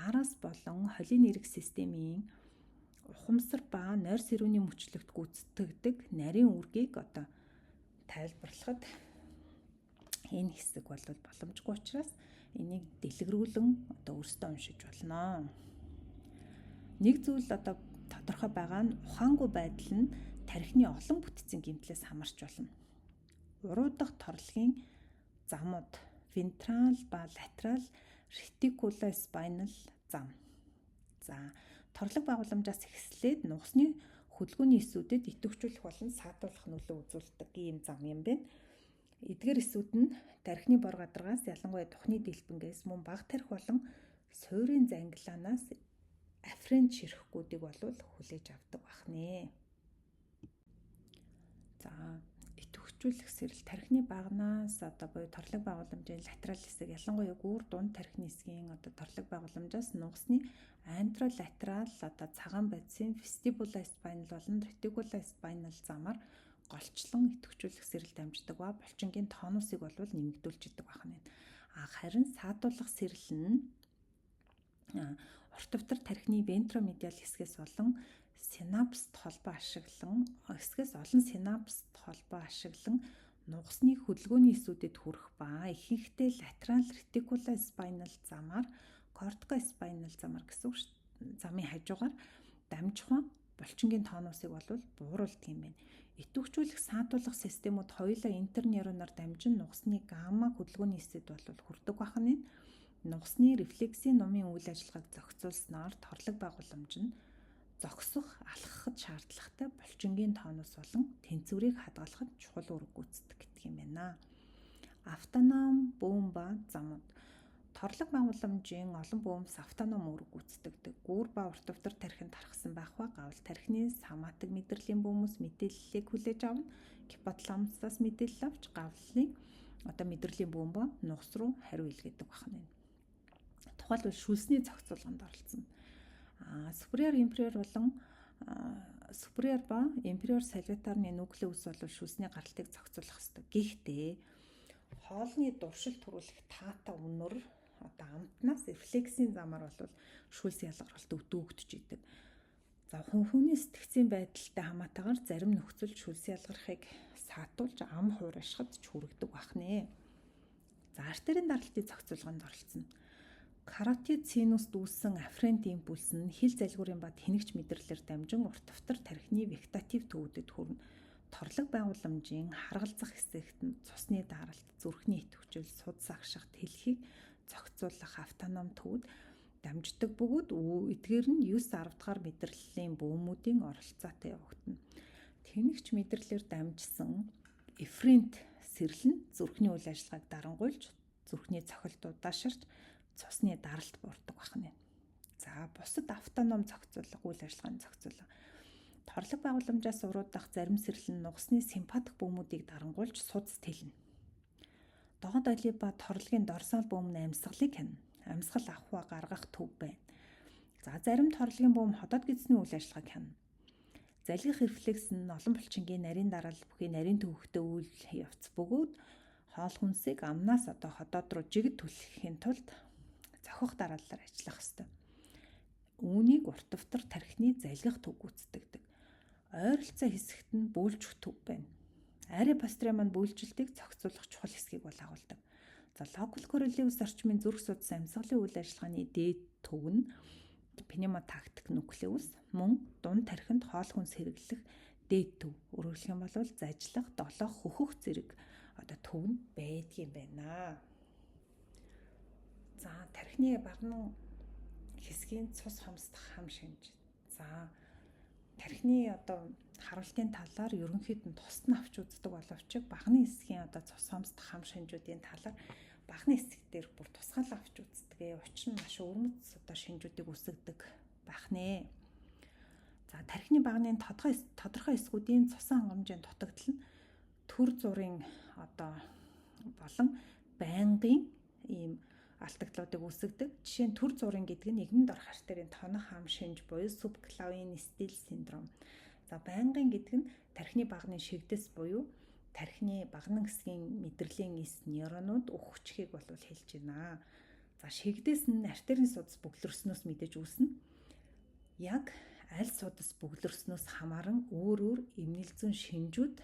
Араас болон холын нэрэг системийн ухамсар ба нойр сэрүүний мөчлөгт гүйцэтгэдэг нарийн үүргийг одоо тайлбарлахад энэ хэсэг бол боломжгүй учраас энийг дэлгэрүүлэн одоо өөрсдөө уншиж болно. Нэг зүйл одоо тодорхой байгаа нь ухаангүй байдал нь тархины олон бүтцийн гэмтлээс хамаарч болно. Уруудах торлогийн замууд вентрал ба латерал ретикулоспинал зам. За, торлог байгууламжаас эхлээд нугасны хөдөлгөөний эсүүдэд идэвхжүүлэх болон саатуулах нөлөө үзүүлдэг ийм зам юм байна. Эдгээр эсүүд нь тархины бор гадаргаас, ялангуяа тухны дэлбэнгээс, мөн бага тархи болон суурийн зангилаанаас афферент ширхгүүдийг болвол хүлээж авдаг байх нэ. За, идэвхжүүлэх сэрэл тархины багнаас одоо буюу торлог байгууламжийн латерал хэсэг, ялангуяа гүүр дунд тархины хэсгийн одоо торлог байгууламжаас нугасны антеролатерал одоо цагаан бодисын вестибулоспинал болон ретикулоспинал замаар голчлон идэвхжүүлэх сэрэл дамждаг ба булчингийн тонусыг болвол нэмэгдүүлж идэг байх нь. А харин саадуулах сэрэл нь урт өвтөр тархины вентромедиал хэсгээс болон синапст холбоо ашиглан хэсгээс олон синапст холбоо ашиглан нугасны хөдөлгөөний эсүүдэд хүрэх ба ихэнхдээ латерал ретикулоспинал замаар кортикоспинал замаар гэсэн үг замын хажуугаар дамжихан булчингийн тонусыг болвол бууруулдаг юм байна. Идэвхжүүлэх саатуулах системүүд хоёулаа интернейроноор дамжин нугасны гамма хөдөлгөөний эсэд бол хүрдэг байх нь. Нугасны рефлексийн нумын үйл ажиллагааг зохицуулснаар торлог байгууламж нь зогсох, алхахад шаардлагатай булчингийн тонус болон тэнцвэрийг хадгалахад чухал үүрэг гүйцэтгэдэг гэдэг юм байна. Автоном бөөн ба замууд. Торлог байгууламжийн олон бөөмс автоном үүрэг гүйцэтгэдэг. Гүүр ба урт өвтөр тархинд тархсан байх ба гавл тархины соматик мэдрэлийн бөөмөс мэдээллийг хүлээж авна. Гипоталамусаас мэдээлэл авч гавлын одоо мэдрэлийн бөөм ба нугас руу хариу илгээдэг байна. Тухайлбал шүлсний зохицуулганд оролцсон. Superior inferior болон superior ба inferior salivatory nucleus бол шүлсний гаралтыг зохицуулах ёстой. Гэхдээ хоолны дуршил төрүүлэх таата үнэр одоо амтнаас рефлексийн замаар бол шүлс ялгаралт өвдөгдөж идэг. За, хүний сэтгцийн байдалтай хамаатайгаар зарим нөхцөл шүлс ялгархыг саатуулж ам хуурашхад ч хүргэдэг байх нэ. За, артерийн даралтын зохицуулганд оролцсон. Каротид синуст үүссэн афферент импульс нь хил залгуурын ба тэнэгч мэдрэлээр дамжин урт автар тархины вегетатив төвүүдэд хүрнэ. Торлог байгууламжийн харгалзах хэсэгт нь цусны даралт, зүрхний идэвхжил, судас агших, тэлхийг зохицуулах автоном төвд дамждаг бөгөөд эдгээр нь 9 10 дахь мэдрэлийн бөөмүүдийн оролцоотой явагдана. Тэнэгч мэдрэлээр дамжсан эфферент сэрэл нь зүрхний үйл ажиллагааг дарангуйлж, зүрхний цохилт удаашарч, цусны даралт буурдаг байх нь. За, бусад автоном зохицуулга, үйл ажиллагааны зохицуулга. Торлог байгууламжаас уруудах зарим сэрэл нь нугасны симпатик бөөмүүдийг дарангуйлж судас тэлнэ. Доод оли ба торлогийн дорсол бөөм нь амьсгалыг хянана. Амьсгал авах ба гаргах төв байна. За, зарим торлогийн бөөм ходоод гэдэсний үйл ажиллагааг хянана. Залгих рефлекс нь олон булчингийн нарийн дараалал бүхий нарийн төвөгтэй үйл явц бөгөөд хоол хүнсийг амнаас одоо ходоод руу жигд түлхэхийн тулд зохих дарааллаар ажиллах ёстой. Үүнийг урт өвтөр тархины залгих төв гүйцэтгэдэг. Ойролцоо хэсэгт нь бөөлжих төв байна. Арай постериор маань бөөлжилтийг зохицуулах чухал хэсгийг бол агуулдаг. За, локал коррелиус орчмын зүрх судас амьсгалын үйл ажиллагааны дээд төв нь Пневмотактик нуклеус мөн дунд тархинд хоол хүнс хэрэглэх дээд төв. Өөрөөр хэлэх юм бол зажлах, долоох, хөхөх зэрэг одоо төв нь байдгийн байна. За, тархины багнан хэсгийн цус хомсдох хам шинж. За, тархины одоо харуултын талаар ерөнхийд нь тусад нь авч үздэг боловч багны хэсгийн одоо цус хомсдох хам шинжүүдийн талаар багны хэсэг дээр бүр тусгаалan авч үздэг. Учир нь маш өвөрмөц одоо шинжүүдийг үүсгэдэг байх нэ. За, тархины багны тодорхой хэсгүүдийн цусан хангамжийн дутагдал нь төр зургийн одоо болон байнгын ийм алдагдлуудыг үүсгэдэг. Жишээ нь төр зургийн гэдэг нь эгнэнд орох артерийн тоног хам шинж буюу субклавийн стил синдром. За, байнгын гэдэг нь тархины багны шигдэс буюу тархины багнан хэсгийн мэдрэлийн эс нейронууд өгөхчхийг бол хэлж байна. За, шигдэс нь артерийн судас бөглөрснөөс мэдэж үүснэ. Яг аль судас бөглөрснөөс хамааран өөр өөр эмнэл зүйн шинжүүд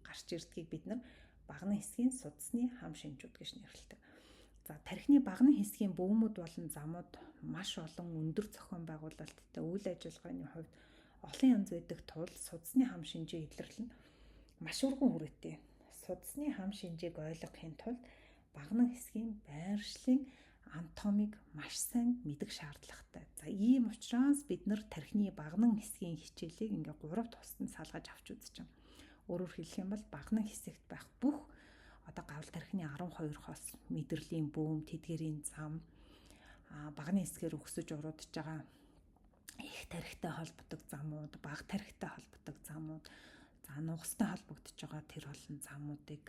гарч ирдгийг бид нар багны хэсгийн судасны хам шинжүүд гэж нэрлэдэг. За, тархины багны хэсгийн бөөмүүд болон замууд маш олон өндөр зохион байгуулалттай үйл ажиллагааны хувьд олон янз байдаг тул судасны хам шинжийн илэрлэл нь маш өргөн хүрээтэй. Судасны хам шинжийг ойлгохын тулд багнан хэсгийн байршлын анатомиг маш сайн мэдэх шаардлагатай. За, ийм учраас бид нар тархины багнан хэсгийн хичээлийг ингээ гурав тусад нь салгаж авч үзэж байна. Өөрөөр хэлэх юм бол багнан хэсэгт байх бүх одоо гавл тархины 12 хос мэдрэлийн бөөм, тэдгэрийн зам, багны хэсгээр өксөж уруудж байгаа их тархитай холбогддог замууд, баг тархитай холбогддог замууд, за нугастай холбогдож байгаа тэр олон замуудыг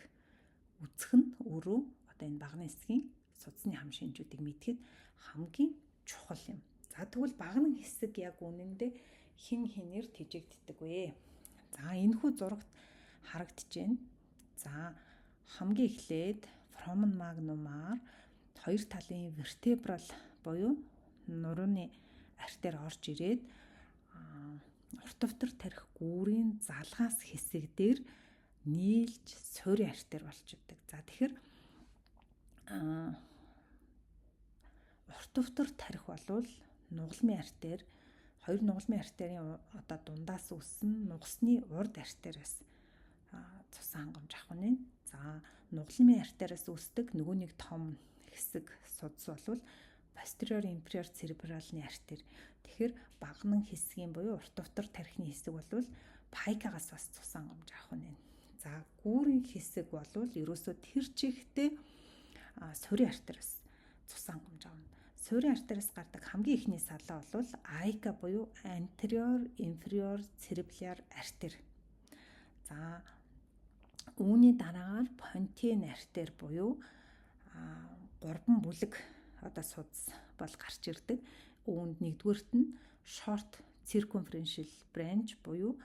үзэх нь өөрөө одоо энэ багны хэсгийн судасны хам шинжүүдийг мэдхэд хамгийн чухал юм. За, тэгвэл багны хэсэг яг үнэндээ хэн хэнээр тэжээгддэг вэ? За, энэхүү зурагт харагдаж байна. За, хамгийн эхлээд foramen magnum-аар хоёр талын вертебрал буюу нурууны артер орж ирээд урт өвтөр тархи гүүрийн залгаас хэсэг дээр нийлж суурийн артер болж идэг. За, тэгэхээр урт өвтөр тархи болвол нугалмын артер, хоёр нугалмын артерийн одоо дундаас үүссэн нугасны урд артераас цусан хангамж авах нь. За, нугалмын артераас үүсдэг нөгөө нэг том хэсэг судас болвол posterior inferior cerebralны артер. Тэгэхээр багнан хэсгийн буюу урт өвтөр тархины хэсэг болвол пайкагаас бас цусан хангамж авах нь. За, гүүрийн хэсэг болвол ерөөсөө тэр чигтээ суурийн артераас цусан хангамж авна. Суурийн артераас гардаг хамгийн эхний салаа бол AICA буюу anterior inferior cerebellar artery. За, үүний дараагаар pontine артер буюу гурван бүлэг одоо судас бол гарч ирдэг. Үүнд нэгдүгээрт нь short circumferential branch буюу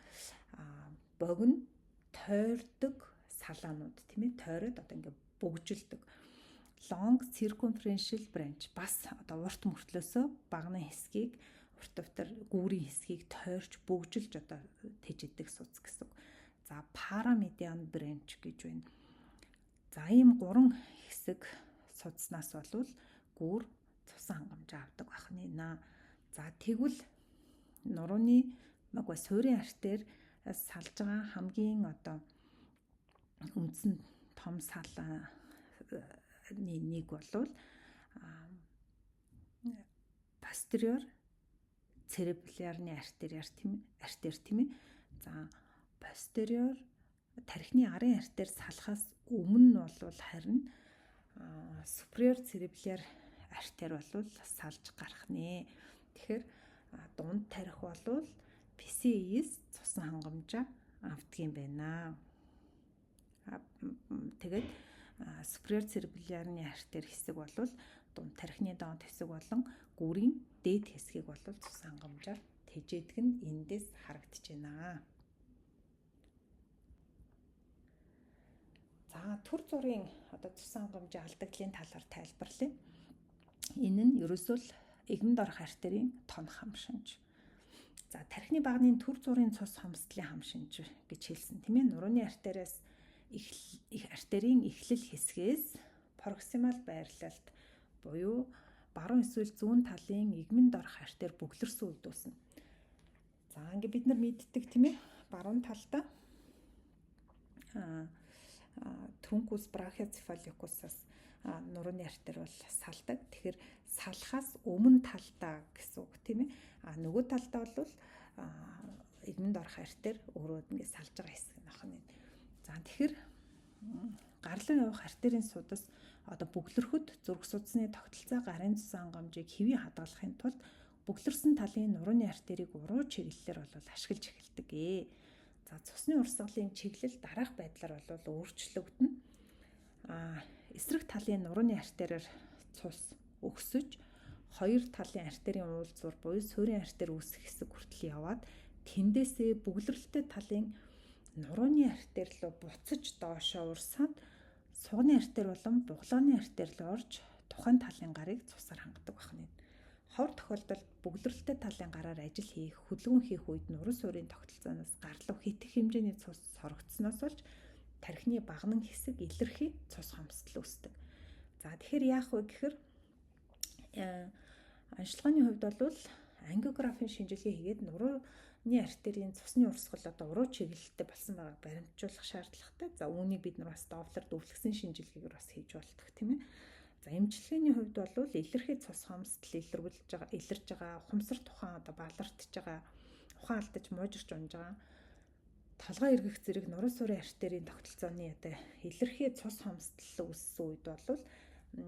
богино тойрдог салаанууд, тийм ээ, тойроод одоо ингээ бөгжилдөг. Long circumferential branch бас одоо урт мөртлөөсөө багны хэсгийг, урт өвтөр гүүрийн хэсгийг тойрч бөгжилж одоо тэжээдэг судас гэсэн үг. За, paramedian branch гэж байна. За, ийм гурван хэсэг судснаас болвол гүүр цусан хангамж авдаг байх нэ. За, тэгвэл нурууны магва суурийн артер салж байгаа хамгийн одоо үндсэн том салааны нэг болвол posterior cerebellar-ны артериар тийм артер, тийм ээ. За, posterior тархины арын артер салахаас өмнө нь бол харин superior cerebellar артер болвол салж гарах нэ. Тэгэхээр дунд тархи болвол PCA-с цусан хангамжаа авдаг юм байна. Тэгээд superior cerebellar-ны артер хэсэг болвол дунд тархины доод хэсэг болон гүрийн дээд хэсгийг болвол цусан хангамжаар тэжээдэг нь эндээс харагдаж байна. За, төр зургийн одоо цусан хангамжийн алдагдлын талаар тайлбарлая. Энэ нь ерөөсөө л эгнэнд орох артерийн тон хам шинж. За, тархины багны төр зургийн цус хомсдлын хам шинж гэж хэлсэн, тийм ээ. Нурууны артериас их артерийн эхлэл хэсгээс проксимал байрлалд буюу Баруун эсвэл зүүн талын эгмэн дорх артер бөглөрсөн үед үүснэ. За ингээд бид нар мэддэг, тийм ээ. Баруун талдаа truncus brachiocephalicus-аас нурууны артер бол салдаг. Тэгэхээр салахаас өмнө талдаа гэсэн үг, тийм ээ. А нөгөө талдаа бол эгмэнд орох артер өөрөө ингээд салж байгаа хэсэг нь ах нь. За, тэгэхээр гарлан явах артерийн судас одоо бөглөрөхөд зүрх судасны тогтолцоо гарын цус хангамжийг хэвийн хадгалахын тулд бөглөрсөн талын нурууны артерийг уруу чиглэлээр бол ашиглаж эхэлдэг ээ. За, цусны урсгалын чиглэл дараах байдлаар бол өөрчлөгдөнө. Эсрэг талын нурууны артераар цус өгсөж, хоёр талын артерийн уулзвар буюу суурийн артер үүсэх хэсэг хүртэл яваад, тэндээсээ бөглөрөлтэй талын нурууны артер руу буцаж доошоо урсаад, сугны артер болон буглааны артер руу орж, тухайн талын гарыг цусаар хангадаг байна. Ховор тохиолдолд бөглөрөлтэй талын гараар ажил хийх, хөдөлгөөн хийх үед нуруу суурийн тогтолцооноос гарлуу хэтэх хэмжээний цус сорогдсоноос болж тархины баганан хэсэг илэрхий цус хомсдол үүсдэг. За, тэгэхээр яах вэ гэхээр оношилгооны хувьд бол ангиографийн шинжилгээ хийгээд нурууны артерийн цусны урсгал одоо уруу чиглэлтэй болсон байгааг баримтжуулах шаардлагатай. За, үүнийг бид нар бас Доплер дүүрлэхсэн шинжилгээгээр бас хийж болдог, тийм ээ. За, эмчилгээний хувьд бол илэрхий цус хомсдол илэрүүлж байгаа, илэрж байгаа, ухамсар тухайн одоо балартж байгаа, ухаан алдаж муужирч унж байгаа, толгой эргэх зэрэг нуруу суурийн артерийн тогтолцооны одоо илэрхий цус хомсдол үүссэн үед бол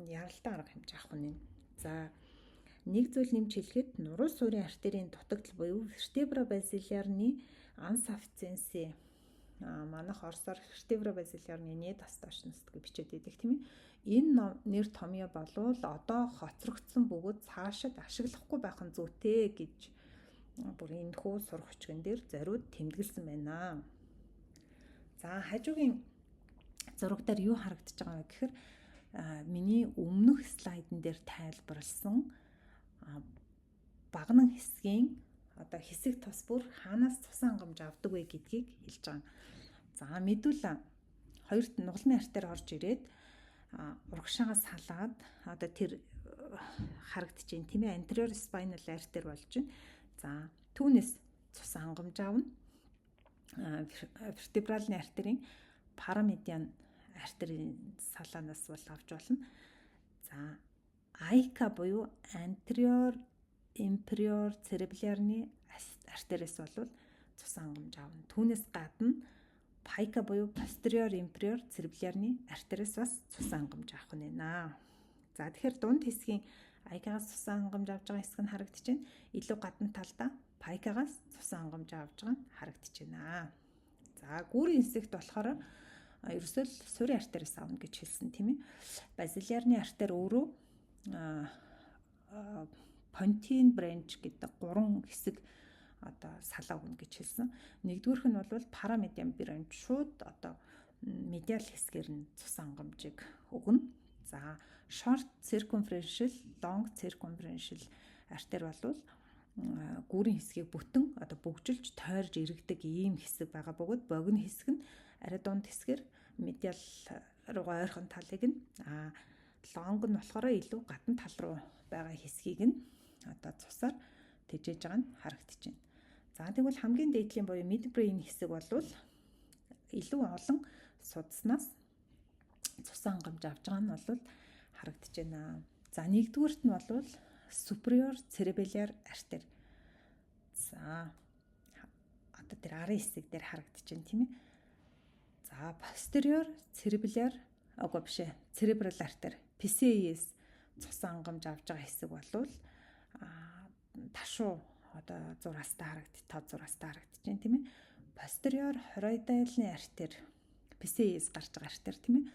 яралтай арга хэмжээ авах нь. За, нэг зүйл нэмж хэлэхэд нуруу суурийн артерийн дутагдал буюу vertebra basilar-ны insufficiency, манайх орсоор vertebra basilar-ны недостаточность гэж бичээд байдаг, тийм ээ. Энэ нэр томьёо болвол одоо хоцрогдсон бөгөөд цаашид ашиглахгүй байх нь зүйтэй гэж бүр энэхүү сурах өчгөн дээр зориуд тэмдэглэсэн байна. За, хажуугийн зураг дээр юу харагдаж байгаа вэ гэхээр миний өмнөх слайдн дээр тайлбарласан баганан хэсгийн одоо хэсэг тус бүр хаанаас цусан хангамж авдаг вэ гэдгийг хэлж байгаа. За, medulla хоёрт нугалмын артер орж ирээд урагшаагаас салаад одоо тэр харагдаж байна, тийм ээ, anterior spinal artery болж байна. За, түүнээс цус хангамж авна. Vertebral-ны артерийн paramedian артерийн салаанаас бол авч болно. За, AICA буюу anterior inferior cerebellar-ны артерээс бол цус хангамж авна. Түүнээс гадна PICA буюу posterior inferior cerebellar-ны артерээс бас цус хангамж авах нь байна. За, тэгэхээр дунд хэсгийн AICA-гаас цусан хангамж авч байгаа хэсэг нь харагдаж байна. Илүү гадна талдаа PICA-гаас цусан хангамж авч байгаа нь харагдаж байна. За, гүүрийн хэсэгт болохоор ерөөсөө л суурийн артерээс авна гэж хэлсэн, тийм ээ. Basilar-ны артер өөрөө pontine branch гэдэг гурван хэсэг одоо салаа өгнө гэж хэлсэн. Нэгдүгээрх нь бол paramedian branch шууд одоо медиал хэсгээр нь цус хангамжийг өгнө. За, short circumferential, long circumferential артер болвол гүүрийн хэсгийг бүтэн одоо бөгжилж тойрж эргэдэг ийм хэсэг байгаа бөгөөд богино хэсэг нь арай дунд хэсгээр медиал руугаа ойрхон талыг нь, long нь болохоор илүү гадна тал руу байгаа хэсгийг нь одоо цусаар тэжээж байгаа нь харагдаж байна. За, тэгвэл хамгийн дээдлийн буюу midbrain хэсэг болвол илүү олон судасанаас цусан хангамж авч байгаа нь бол харагдаж байна. За, нэгдүгüүрт нь бол superior cerebellar artery. За, одоо тэр арын хэсэг дээр харагдаж байна, тийм ээ. За, posterior cerebellar, үгүй биш ээ. Cerebral artery PCA-с цусан хангамж авч байгаа хэсэг болвол ташуу одоо зураастай харагд тод зураастай харагдаж байна, тийм ээ. Posterior choroidal-ны артер PCA-с гарч байгаа артер, тийм ээ.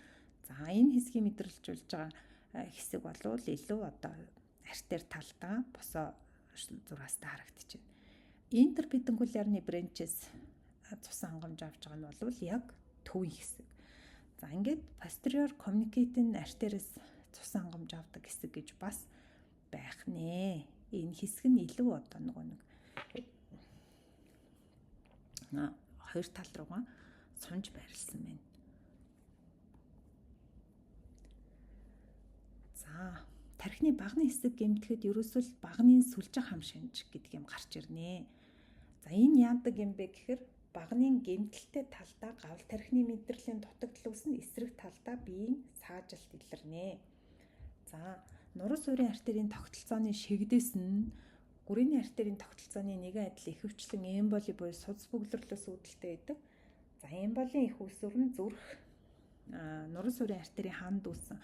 За, энэ хэсгийг мэдрэлжүүлж байгаа хэсэг болвол илүү одоо артер талдаа босоо зураастай харагдаж байна. Interpeduncular-ны branches цусан хангамж авч байгаа нь бол яг төвийн хэсэг. За, ингээд posterior communicating arteries цусан хангамж авдаг хэсэг гэж бас байх нэ. Энэ хэсэг нь илүү одоо нөгөө нэг хоёр тал руугаа сунж байрлсан байна. За, Тархины багны хэсэг гэмтэхэд ерөөсөө л багны сүлжих хам шинж гэдэг юм гарч ирнэ. За, энэ яадаг юм бэ гэхээр багны гэмтэлтэй талдаа гавл тархины мэдрэлийн дутагдал үүснэ, эсрэг талдаа биеийн саажилт илэрнэ. За, нуруу суурийн артерийн тогтолцооны шигдээс нь гүрээний артерийн тогтолцооны нэгэн адил ихэвчлэн эмболи буюу судас бөглөрлөөс үүдэлтэй байдаг. За, эмболийн их үүсвэр нь зүрх, нуруу суурийн артерийн ханд үүссэн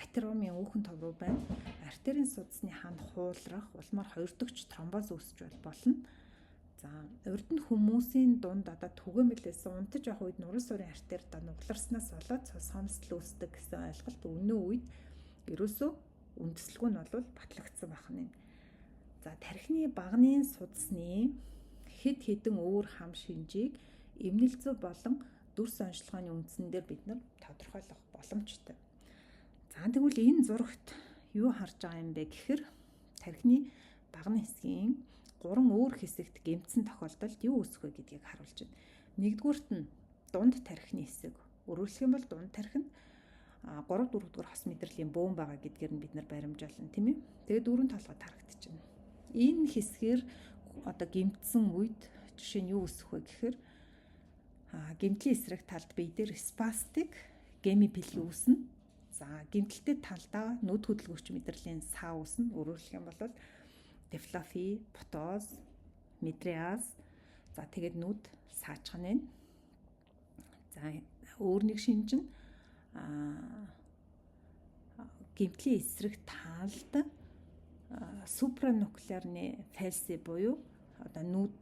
атеромын өөхөн тов руу байна. Артерийн судасны ханд хуулрах улмаар хоёрдогч тромбоз үүсч болно. За, урд нь хүмүүсийн дунд одоо түгээмэл байсан, унтаж явах үед нуруу суурийн артер одоо нугаларснаас болоод цус хомсдол үүсдэг гэсэн ойлголт өнөө үед ерөөсөө үндэслэгүй нь бол батлагдсан байх нь. За, тархины багны судасны хэд хэдэн өөр хам шинжийг эмнэл зүй болон дүрс онцлогооны үндсэн дээр бид нар тодорхойлох боломжтой. За, тэгвэл энэ зурагт юу харж байгаа юм бэ гэхээр тархины багны хэсгийн гурван өөр хэсэгт гэмтсэн тохиолдолд юу үүсэх вэ гэдгийг харуулж байна. Нэгдүгüүрт нь дунд тархины хэсэг. Өөрөөр хэлэх юм бол дунд тархинд 3 4 дугаар хос мэдрэлийн бөөн байгаа гэдгээр нь бид нар баримжаална, тийм ээ. Тэгээд дөрвөн толгой харагдчихна. Энэ хэсгээр одоо гэмтсэн үед жишээ нь юу үүсэх вэ гэхээр гэмтлийн эсрэг талд бие дээр спастик гемипилги үүснэ. За, гэмтэлтэй талдаа нүд хөдөлгөгч мэдрэлийн сав үүснэ. Өөрөөр хэлэх юм бол дефлофи, птоз, мидриаз, за, тэгээд нүд саачх нь. За, өөр нэг шинж нь гэмтлийн эсрэг талд супрануклеарны фальси буюу одоо нүд,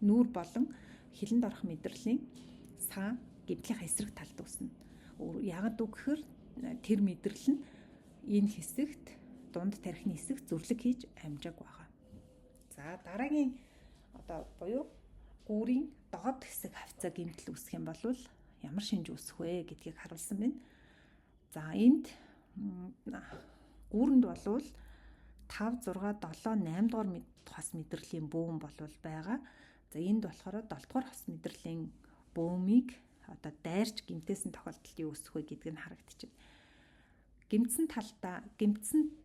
нүүр болон хилэнд орох мэдрэлийн саа гэмтлийнхаа эсрэг талд үүснэ. Яагаад үг гэхээр тэр мэдрэл нь энэ хэсэгт, дунд тархины хэсэгт зүрлэг хийж амжаагүй байгаа. За, дараагийн одоо буюу гүүрийн доод хэсэг хавцаа гэмтэл үүсэх юм бол ямар шинж үүсэх вэ гэдгийг харуулсан байна. За, энд гүүрэнд болвол 5 6 7 8 дугаар хос мэдрэлийн бөөн болвол байгаа. За, энд болохоор 7 дугаар хос мэдрэлийн бөөмийг одоо дайрч гэмтээсэн тохиолдолд юу үүсэх вэ гэдг нь харагдчихэв. Гэмтсэн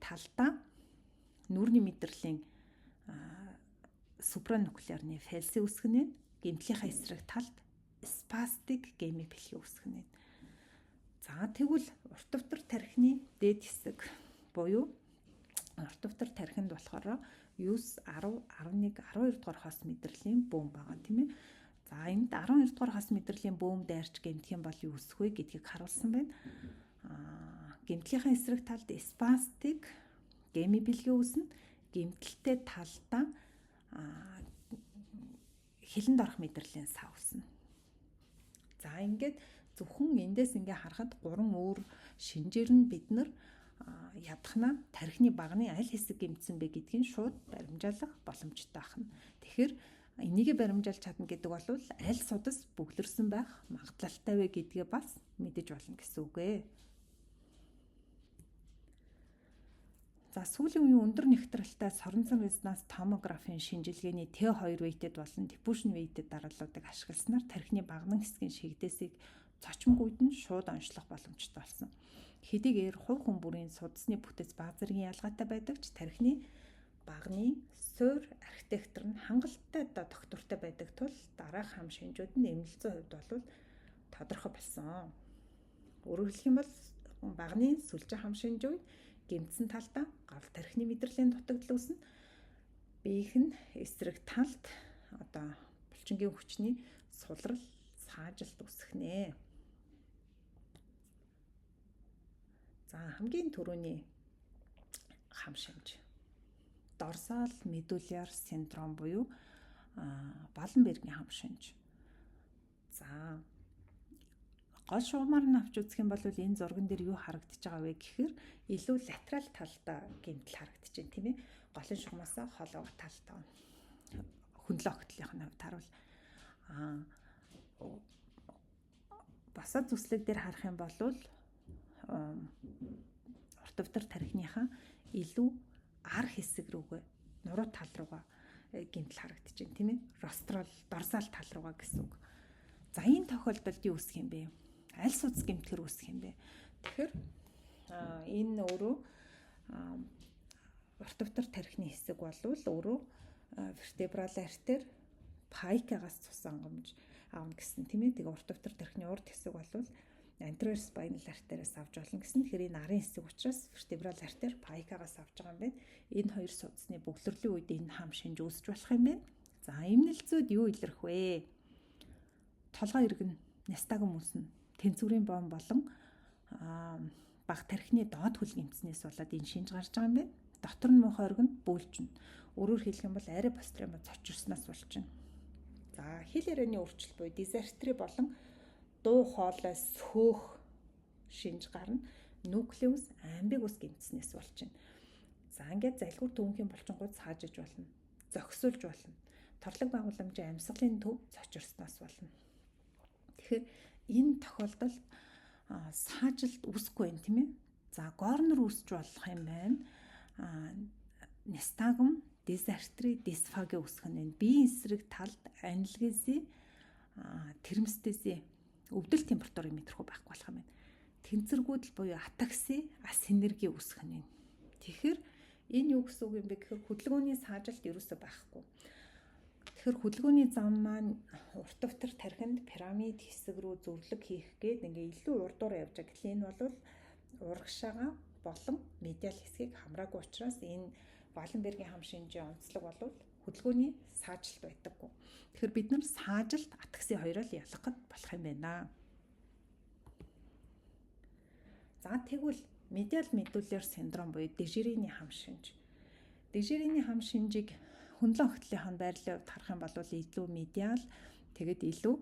талдаа нүүрний мэдрэлийн супрануклеарны фальси үүсгэх нь, гэмтлийнхаа эсрэг талд спастик гемипилги үүсгэх нь. За, тэгвэл урт өвтөр тархины дээд хэсэг буюу урт өвтөр тархинд болохоор 9, 10, 11, 12 дугаар хос мэдрэлийн бөөн байгаа, тийм ээ. За, энд 12 дугаар хос мэдрэлийн бөөм дайрч гэмтэх юм бол юу үүсэх вэ гэдгийг харуулсан байна. Гэмтлийнхаа эсрэг талд спастик гемибилги үүснэ. Гэмтэлтэй талдаа хилэнд орох мэдрэлийн сав үүснэ. За, ингээд зөвхөн эндээс ингээ харахад гурван өөр шинжээр нь бид нар ядахна тархины багны аль хэсэг гэмтсэн бэ гэдгийг шууд баримжаалах боломжтой байна. Тэгэхээр энийгээ баримжаалж чадна гэдэг бол аль судас бөглөрсөн байх магадлалтай вэ гэдгээ бас мэдэж болно гэсэн үг ээ. За, сүүлийн үеийн өндөр нягтралтай соронзон резонанс томографийн шинжилгээний T2 weighted болон diffusion weighted дарааллуудыг ашигласнаар тархины багнан хэсгийн шигдээсийг цочмог үед нь шууд онцлох боломжтой болсон. Хэдийгээр хувь хүн бүрийн судасны бүтэц бага зэргийн ялгаатай байдаг ч тархины багны суур архитектор нь хангалттай одоо тогтвортой байдаг тул дараах хам шинжүүд нь эмнэлзүйн хувьд бол тодорхой болсон. Өөрөөр хэлэх юм бол багны сүлжээ хам шинж үед гэмтсэн талдаа гал тархины мэдрэлийн дутагдал үүснэ. Биеийнх нь эсрэг талд одоо булчингийн хүчний сулрал, саажилт үүсэх нэ. За, хамгийн түрүүний хам шинж. Дорсал медулляр синдром буюу Баленбергийн хам шинж. За, гол шугамар нь авч үзэх юм бол энэ зурган дээр юу харагдаж байгаа вэ гэхээр илүү латерал талдаа гэмтэл харагдаж байна, тийм ээ. Голын шугамаас холоогоо талдаа. Хөндлөө огтлынх нь хувьд харуул. Босоо зүслэг дээр харах юм бол урт өвтөр тархиныхаа илүү ар хэсэг рүүгээ, нуруу тал руугаа гэмтэл харагдаж байна, тийм ээ. Рострол, дорсал тал руугаа гэсэн үг. За, энэ тохиолдолд юу үүсэх юм бэ? Аль судас гэмтгэр үүсэх юм бэ? Тэгэхээр энэ өөрөө Урт өвтөр тархины хэсэг болвол өөрөө vertebral artery PICA-гаас цус ангамж авна гэсэн, тийм ээ. Тэгээ урт өвтөр тархины урд хэсэг болвол anterior spinal artery-аас авч болно гэсэн. Тэгэхээр энэ арын хэсэг учраас vertebral artery PICA-гаас авч байгаа юм байна. Энэ хоёр судасны бөглөрлийн үед энэ хам шинж үүсэж болох юм байна. За, эмнэл зүйд юу илэрх вэ? Толгой эргэн, нистагм үүснэ. Тэнцвэрийн бом болон баг тархины доод хөл гэмтснээс болоод энэ шинж гарч байгаа юм байна. Дотор нь муухай оргинд бөөлжинэ. Өөрөөр хэлэх юм бол арай пострема цочирсноос болчихно. За, хэл ярианы өөрчлөлт буюу дизартри болон дуу хоолой сөөх шинж гарна. Nucleus ambiguus гэмтснээс болж байна. За, ингээд залгиур төвөнхийн булчингууд саажиж болно. Зохицуулж болно. Торлог байгууламжийн амьсгалын төв цочирсноос болно. Тэгэхээр энэ тохиолдолд саажилт үүсэхгүй байна, тийм ээ. За, Горнер үүсч болох юм байна. Нистагм, дизартри, дисфаги үүсэх нь байна. Биеийн эсрэг талд аналгези, термостези, өвдөл температурын мэдрэхүй байхгүй болох юм байна. Тэнцвэргүйдэл буюу атакси, асинерги үүсэх нь байна. Тэгэхээр энэ юу гэсэн үг юм бэ гэхээр хөдөлгөөний саажилт ерөөсөө байхгүй. Тэгэхээр хөдөлгөөний зам маань урт өвтөр тархинд пирамид хэсэг рүү зөвлөг хийх гээд ингээ илүү урдуур явж байгаа. Гэтэл энэ бол урагшаага болон медиал хэсгийг хамраагүй учраас энэ Валенбергийн хам шинжийн онцлог бол хөдөлгөөний саажилт байдаггүй. Тэгэхээр бид нар саажилт, атакси хоёроо л ялгахад болох юм байна. За, тэгвэл медиал медуллер синдром буюу дежериний хам шинж. Дежериний хам шинжийг хөндлөн огтлынхаа байрлалын хувьд харах юм бол илүү медиал, тэгэд илүү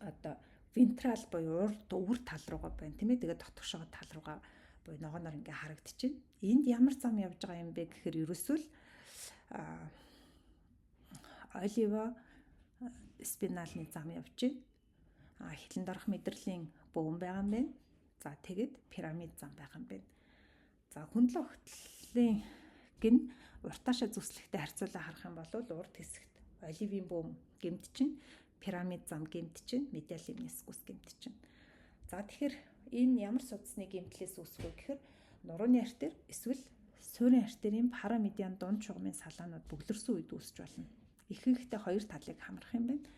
одоо вентрал буюу урд өвөр тал руугаа байна, тийм ээ. Тэгээд дотгошоо тал руугаа буюу ногооноор ингээ харагдчихэв. Энд ямар зам явж байгаа юм бэ гэхээр ерөөсөө л олива спиналны зам явж байна. Хилэн дорох мэдрэлийн бөөн байгаа юм байна. За, тэгэд пирамид зам байгаа юм байна. За, хөндлөн огтлын гин уртаашаа зүслэхтэй харьцуулаа харах юм бол урд хэсэгт оливын бөөм гэмт чинь, пирамид зам гэмт чинь, медиал лимнискус гэмт чинь. За, тэгэхээр энэ ямар судасны гэмтлээс үүсэх вэ гэхээр нурууны артер эсвэл суурин артерийн парамедиан дунд чугамын салаанууд бөглөрсөн үед үүсэж болно. Ихэнхдээ хоёр талыг хамрах юм байна.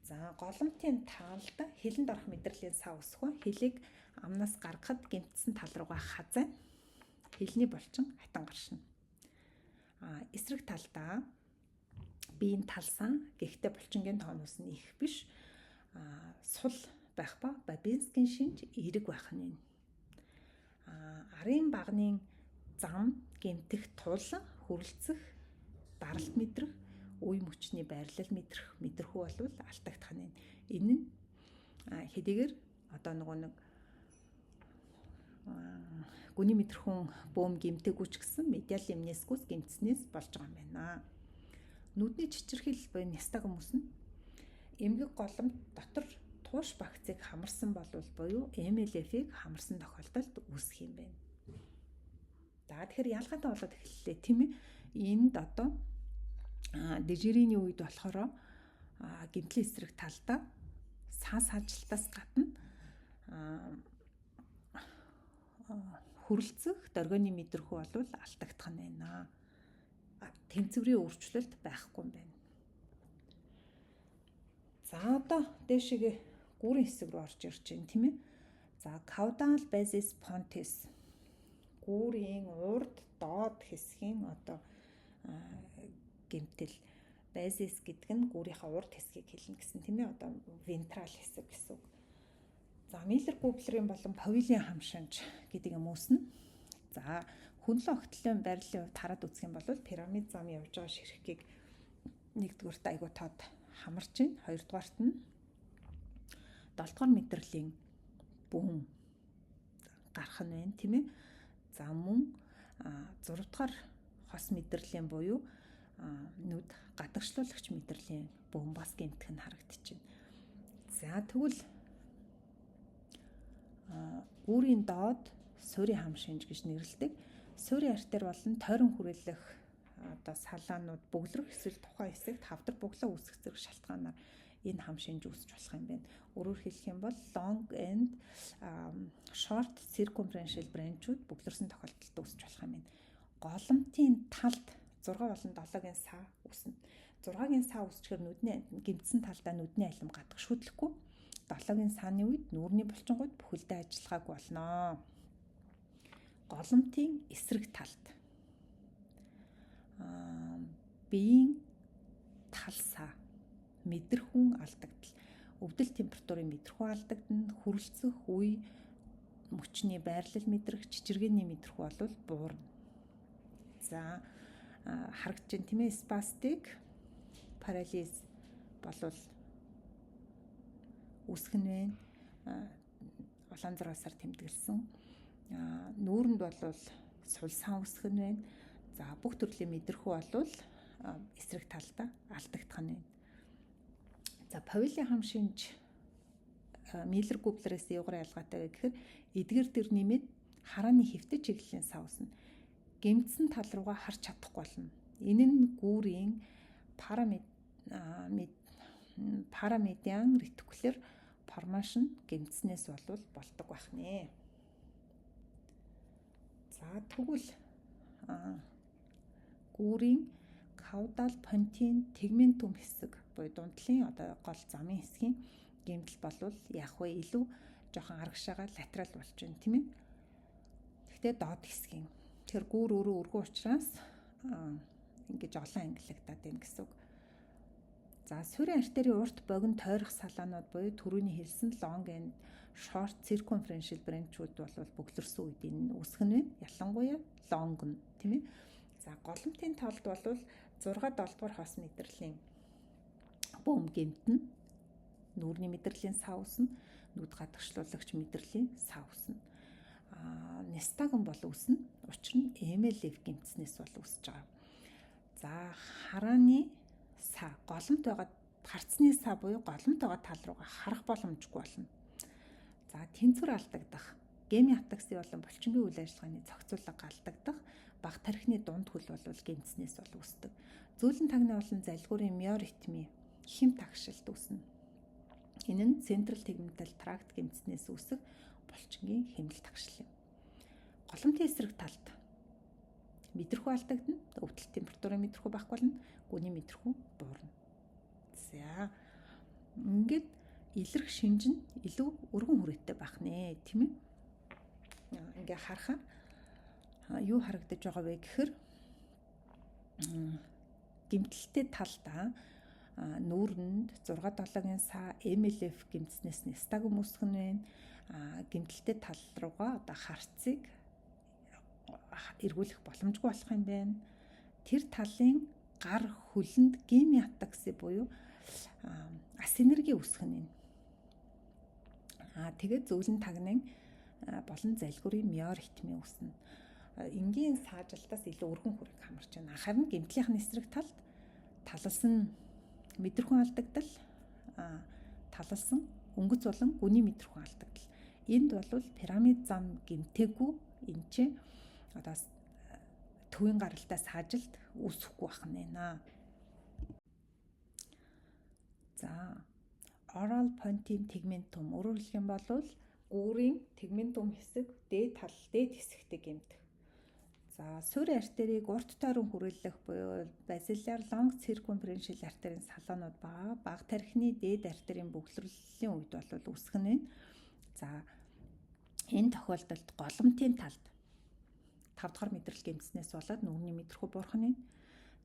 За, голомтын талд хилэнд орох мэдрэлийн сав өсөх ба хилийг амнаас гаргахад гэмтсэн тал руугаа хазайна. Хилний булчин хатан гаршина. Эсрэг талдаа биеийн талсан, гэхдээ булчингийн тоонус нь их биш. Сул байх ба Бабинскийн шинж эерэг байх нь. Арын багны зам гэмтэх тул хүрлцэх, даралт мэдрэх, үе мөчний байрлал мэдрэх, мэдрэхүү болвол алдагдах нь. Энэ нь хэдийгээр одоо нөгөө нэг гүний мэдрэхүүн бөөм гэмтээгүй ч гэсэн медиал лимнескус гэмтснээс болж байгаа юм байна. Нүдний чичирхийлэл буюу нистагм үүснэ. Эмгэг голомт дотор тууш багцыг хамарсан болвол буюу MLF-ийг хамарсан тохиолдолд үүсэх юм байна. За, тэгэхээр ялгаатай болоод эхэллээ, тийм ээ. Энд одоо дежерийн үед болохоор гэмтлийн эсрэг талдаа саа саажилтаас гадна хүрлцэх, доргионы мэдрэхүй болвол алдагдах нь байна. Тэнцвэрийн өөрчлөлт байхгүй юм байна. За, одоо дээшээгээ гүүрийн хэсэг рүү орж ирж байна, тийм ээ. За, caudal basis pontis гүүрийн урд доод хэсгийн одоо гэмтэл. Basis гэдэг нь гүүрийнхээ урд хэсгийг хэлнэ гэсэн, тийм ээ. Одоо ventral хэсэг гэсэн үг. За, Миллер Гублерийн болон Повилийн хам шинж гэдэг юм үүснэ. За, хөндлөн огтлын байрлалын хувьд хараад үзэх юм бол пирамид зам явж байгаа ширхгийг нэгдүгüрт айгуу тод хамарч байна. Хоёрдугаарт нь 7 дугаар мэдрэлийн бүүн гарах нь байна, тийм ээ. За, мөн 6 дугаар хос мэдрэлийн буюу нүд гадагшлуулагч мэдрэлийн бүүн бас гэмтэх нь харагдчихэв. За, тэгвэл гүүрийн доод суурийн хам шинж гэж нэрлэдэг. Суурийн артер болон тойрон хүрээлэх одоо салаанууд бөглөрөх эсвэл тухайн хэсэгт хавдар буглаа үүсгэх зэрэг шалтгаанаар энэ хам шинж үүсэж болох юм байна. Өөрөөр хэлэх юм бол long and short circumferential branch-ууд бөглөрсөн тохиолдолд үүсэж болох юм байна. Голомтын талд 6 болон 7-гийн саа үүснэ. 6-гийн саа үүсчихээр нүдний гэмтсэн талдаа нүдний алим гадагш хөдлөхгүй. 7-гийн сааны үед нүүрний булчингууд бүхэлдээ ажиллагаагүй болно. Голомтын эсрэг талд биеийн талсаа мэдрэхүүн алдагдал, өвдөл температурын мэдрэхүй алдагдана, хүрэлцэх үе мөчний байрлал мэдрэх, чичиргээний мэдрэхүй бол буурна. За, харагдаж байна, тийм ээ, spastic парализ болвол үүсэх нь байна. Улаан зураасаар тэмдэглэсэн. Нүүрэнд бол сул сан үүсэх нь байна. За, бүх төрлийн мэдрэхүй бол эсрэг талдаа алдагдах нь байна. За, Павелийн хам шинж Миллер Гублерээс юугаар ялгаатай вэ гэхээр эдгэр дэр нэмээд харааны хэвтэй чиглэлийн сав үүснэ. Гэмтсэн тал руугаа харж чадахгүй болно. Энэ нь гүүрийн paramedian reticular formation гэмтснээс болвол болдог байх нэ. За, тэгвэл гүүрийн caudal pontine tegmentum хэсэг буюу дундлын одоо гол замын хэсгийн гэмтэл болвол яг вэ, илүү жоохон арагшаага lateral болж байна, тийм ээ. Гэхдээ доод хэсгийн. Тэгэхээр гүүр өөрөө өргөн учраас ингэж олон ангилагдаад байна гэсэн үг. За, суурин артерийн урт богино тойрох салаанууд буюу түрүүний хэлсэн long and short circumferential branch-ууд бол бөглөрсөн үед энэ үүсэх нь байна. Ялангуяа long нь, тийм ээ. За, голомтын талд бол 6 7 дугаар хос мэдрэлийн бөөм гэмтэнэ. Нүүрний мэдрэлийн сав үүснэ, нүд гадагшлуулагч мэдрэлийн сав үүснэ. Nystagmus бол үүснэ. Учир нь MLF гэмтснээс бол үүсэж байгаа. За, харааны са голомт байгаа харцны са буюу голомт байгаа тал руугаа харах боломжгүй болно. За, тэнцвэр алдагдах, гемиатакси болон булчингийн үйл ажиллагааны зохицуулга алдагдах, бага тархины дунд хөл бол гэмтснээс бол үүсдэг. Зөөлөн тагны болон залгуурын миоритми хэм тагшилт үүснэ. Энэ нь central tegmental tract гэмтснээс үүсэх булчингийн хэмнэл тагшил юм. Голомтын эсрэг талд мэдрэхүй алдагдана, өвдөлт температурын мэдрэхүй байхгүй болно, гүний мэдрэхүй буурна. За, ингээд илэрх шинж нь илүү өргөн хүрээтэй байх нэ, тийм ээ. Ингээ харахаар юу харагдаж байгаа вэ гэхээр гэмтэлтэй талдаа нүүрэнд 6 7-гийн са MLF гэмтснээс nystagmus үүсэх нь байна. Гэмтэлтэй тал руугаа одоо харцыг эргүүлэх боломжгүй болох юм байна. Тэр талын гар хөлөнд гемиатакси буюу асинерги үүсэх нь байна. Тэгээд зөөлөн тагнын болон залгуурын миоритми үүснэ. Энгийн саажилтаас илүү өргөн хүрэг хамарч байна. Харин гэмтлийнх нь эсрэг талд талалсан мэдрэхүйн алдагдал, талалсан өнгөц болон гүний мэдрэхүйн алдагдал. Энд бол пирамид зам гэмтээгүй, энэ чинь одоо төвийн гаралтай саажилт үүсэхгүй байх нэ. За, oral pontine tegmentum, өөрөөр хэлэх юм бол гүүрийн tegmentum хэсэг дээд тал дээд хэсэгтээ гэмтэх. За, суурь артерийг урт тойрон хүрээлэх буюу basilar long circumferential артерийн салаанууд байгаа. Бага тархины дээд артерийн бөглөрлийн үед бол үүсэх нь байна. За, энэ тохиолдолд голомтын талд 5 дахь мэдрэл гэмтснээс болоод нүрний мэдрэхүй буурах нь,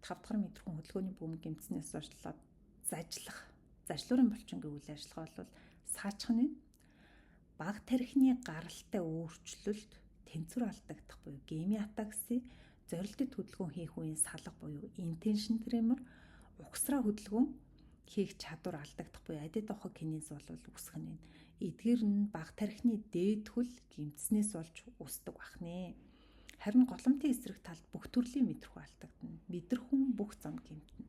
5 дахь мэдрэхүйн хөдөлгөөний бөмбөг гэмтснээс болоод зажлах, зажлуурын булчингийн үйл ажиллагаа бол саачих нь, бага тархины гаралтай өөрчлөлт, тэнцвэр алдагдах буюу гемиатакси, зорилттой хөдөлгөөн хийх үеийн салга буюу intention tremor, угсраа хөдөлгөөн хийх чадвар алдагдах буюу адидохокинез бол үүсэх нь байна. Эдгээр нь бага тархины дээд хөл гэмтснээс болж үүсдэг байх нэ. Харин голомтын эсрэг талд бүх төрлийн мэдрэхүй алдагдана. Мэдрэхүйн бүх зам гэмтэнэ.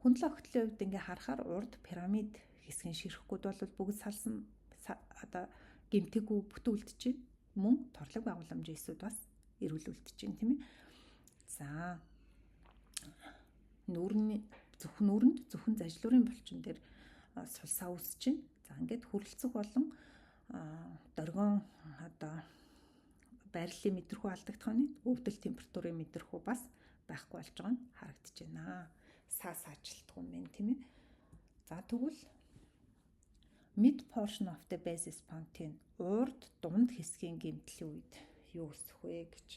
Хүндлэн огтлын хувьд ингээ харахаар урд пирамид хэсгийн ширхгүүд бол бүгд салсан, одоо гэмтээгүй бүтэн үлдчихэв. Мөн торлог байгууламжийн эсүүд бас эрүүл үлдчихэв, тийм ээ. За, нүүрний зөвхөн нүүрэнд зөвхөн зажлуурын булчин дээр сулсаа үүсэж чинь. За, ингээд хүрэлцэх болон доргион одоо Байрлалын мэдрэхүй алдагдах нь өвдөл температурын мэдрэхүй бас байхгүй болж байгаа нь харагдаж байна. Саа саажилтгүй юм байна, тийм ээ. За, тэгвэл mid portion of the basis pontine, урд дунд хэсгийн гэмтлийн үед юу өсөх вэ гэж.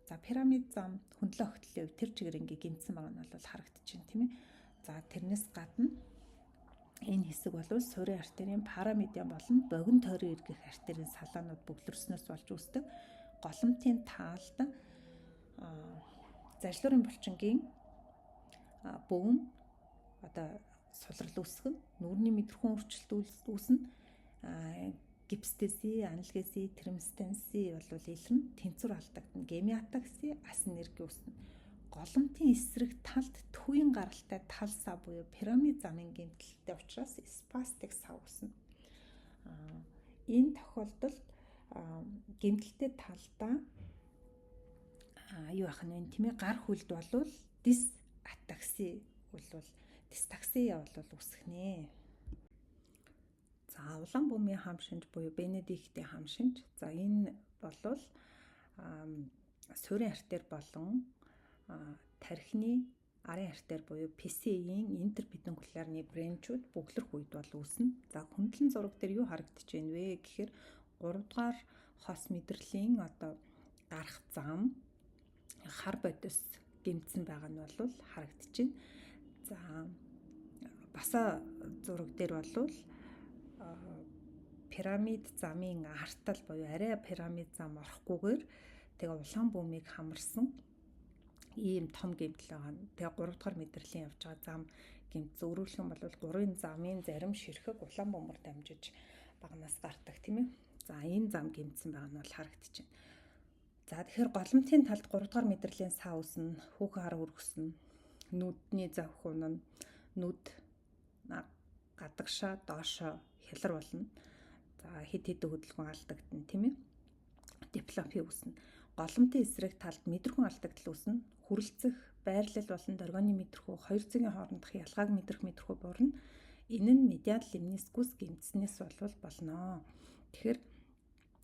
За, пирамид зам хөндлөн огтлын үед тэр чигээр ингээ гэмтсэн байгаа нь бол харагдаж байна, тийм ээ. За, тэрнээс гадна энэ хэсэг бол суурин артерийн paramedian болон богино тойрон эргэх артерийн салаанууд бөглөрснөөс болж үүсдэг. Голомтын таалд зажлуурын булчингийн бөөн одоо сулрал үүсгэн, нүүрний мэдрэхүйн өөрчлөлт үүснэ, гипстези, аналгези, тремстенси бол илэрнэ, тэнцвэр алдагдана, гемиатакси, асинерги үүснэ. Голомтын эсрэг талд төвийн гаралтай тал сав буюу пирамид замын гэмтэлтэй учраас спастик сав үүснэ. Энэ тохиолдолд гэмтэлтэй талдаа юу ах нь вэ, тийм ээ, гар хөлд болвол дисатакси бол дистаксия бол үүсэх нэ. За, улаан бөмийн хам шинж буюу Бенедиктийн хам шинж. За, энэ болвол суурин артер болон тархины арын артер буюу PCA-ийн интерпедункулярны branch үүд бөглөрөх үед бол үүснэ. За, хөндлөн зураг дээр юу харагдаж байна вэ гэхээр 3 дугаар хос мэдрэлийн одоо гарах зам хар бодис гэмтсэн байгаа нь бол харагдаж байна. За, баса зураг дээр бол пирамид замын артал буюу арай пирамид зам орохгүйгээр тэгээ улаан бүүмийг хамарсан ийм том гэмтэл байгаа. Тэгээ 3 дугаар мэдрэлийн явж байгаа зам гэмт. Өөрөөр юм бол гурвын замын зарим ширхэг улаан бөмөр дамжиж багнаас гардаг, тийм ээ. За, энэ зам гэмтсэн байгаа нь бол харагдаж байна. За, тэгэхээр голомтын талд 3 дугаар мэдрэлийн сав үүснэ, хүүхэн хар өргөснө, нүдний завх унана, нүд гадагшаа доошоо хялар болно. За, хэд хэдэн хөдөлгөөн алдагдана, тийм ээ. Диплопи үүснэ. Голомтын эсрэг талд мэдрэхүйн алдагдал үүснэ. Хүрэлцэх, байрлал болон доргионы мэдрэхүй, хоёр зөгийн хоорондох ялгааг мэдрэх мэдрэхүй буурна. Энэ нь медиал лемнискус гэмтснээс болвол болно. Тэгэхээр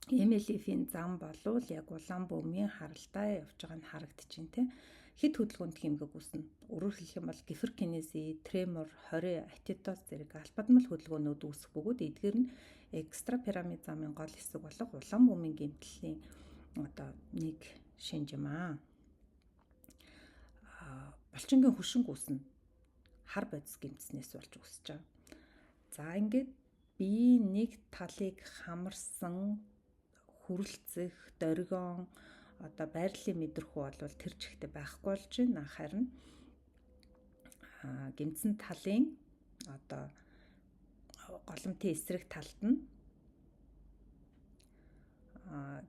MLF-ийн зам болвол яг улаан бөмийн харалдаа явж байгаа нь харагдаж байна, тийм. Хэд хөдөлгөөнт хэмгэг үүснэ. Өөрөөр хэлэх юм бол гиперкинези, тремор, хорей, атетоз зэрэг албадмал хөдөлгөөнүүд үүсэх бөгөөд эдгээр нь экстрапирамид замын гол хэсэг болох улаан бөмийн гэмтлийн одоо нэг шинж юм аа. Булчингийн хөшинг үүснэ. Хар бодис гэмтснээс болж үүсэж байгаа. За, ингээд биеийн нэг талыг хамарсан хүрэлцэх, доргион, одоо байрлалын мэдрэхүй бол тэр чигтээ байхгүй болж байна. Харин гэмтсэн талын одоо голомтын эсрэг талд нь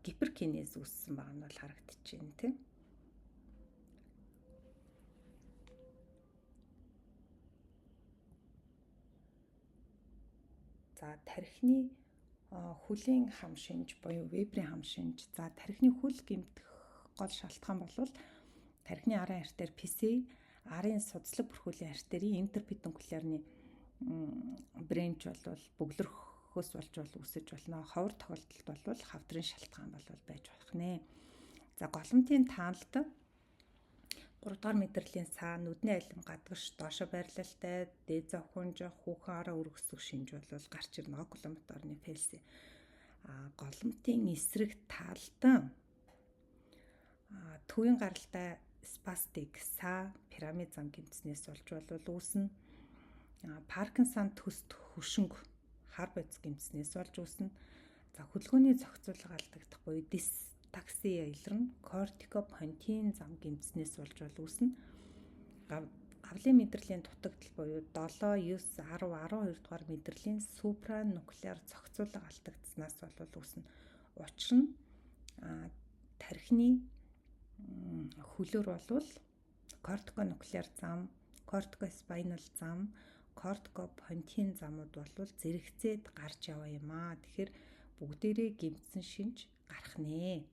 гиперкинез үүссэн байгаа нь бол харагдаж байна, тийм. За, тархины хөлийн хам шинж буюу Веберийн хам шинж. За, тархины хөл гэмтэх гол шалтгаан бол тархины арын артер PCA, арын судслаг бүрхүүлийн артерийн интерпедункулярны branch бол бөглөрөхөөс болж бол үүсэж болно. Ховор тохиолдолд бол хавдрын шалтгаан бол байж болох нэ. За, голомтын таалд 3 дугаар мэдрэлийн саа, нүдний алим гадагш доошо байрлалтай, дээд зовхунжих, хүүхэн араа өргөсөх шинж бол гарч ирнэ. Окуломоторны фелси. А голомтын эсрэг талд төвийн гаралтай спастик саа, пирамид зам гэмтснээс болж бол үүснэ. Паркинсон төст хөшинг хар бодис гэмтснээс болж үүснэ. За, хөдөлгөөний зохицуулга алдагдах буюу дистаксия илэрнэ. Кортикопонтин зам гэмтснээс болж бол үүснэ. Гавлын мэдрэлийн дутагдал буюу 7, 9, 10, 12 дугаар мэдрэлийн супрануклеар зохицуулга алдагдсанаас бол үүснэ. Учир нь тархины хөлөөр болвол кортиконуклеар зам, кортикоспайнал зам, кортикопонтин замууд болвол зэрэгцээд гарч яваа юм аа. Тэгэхээр бүгдээрээ гэмтсэн шинж гарах нэ.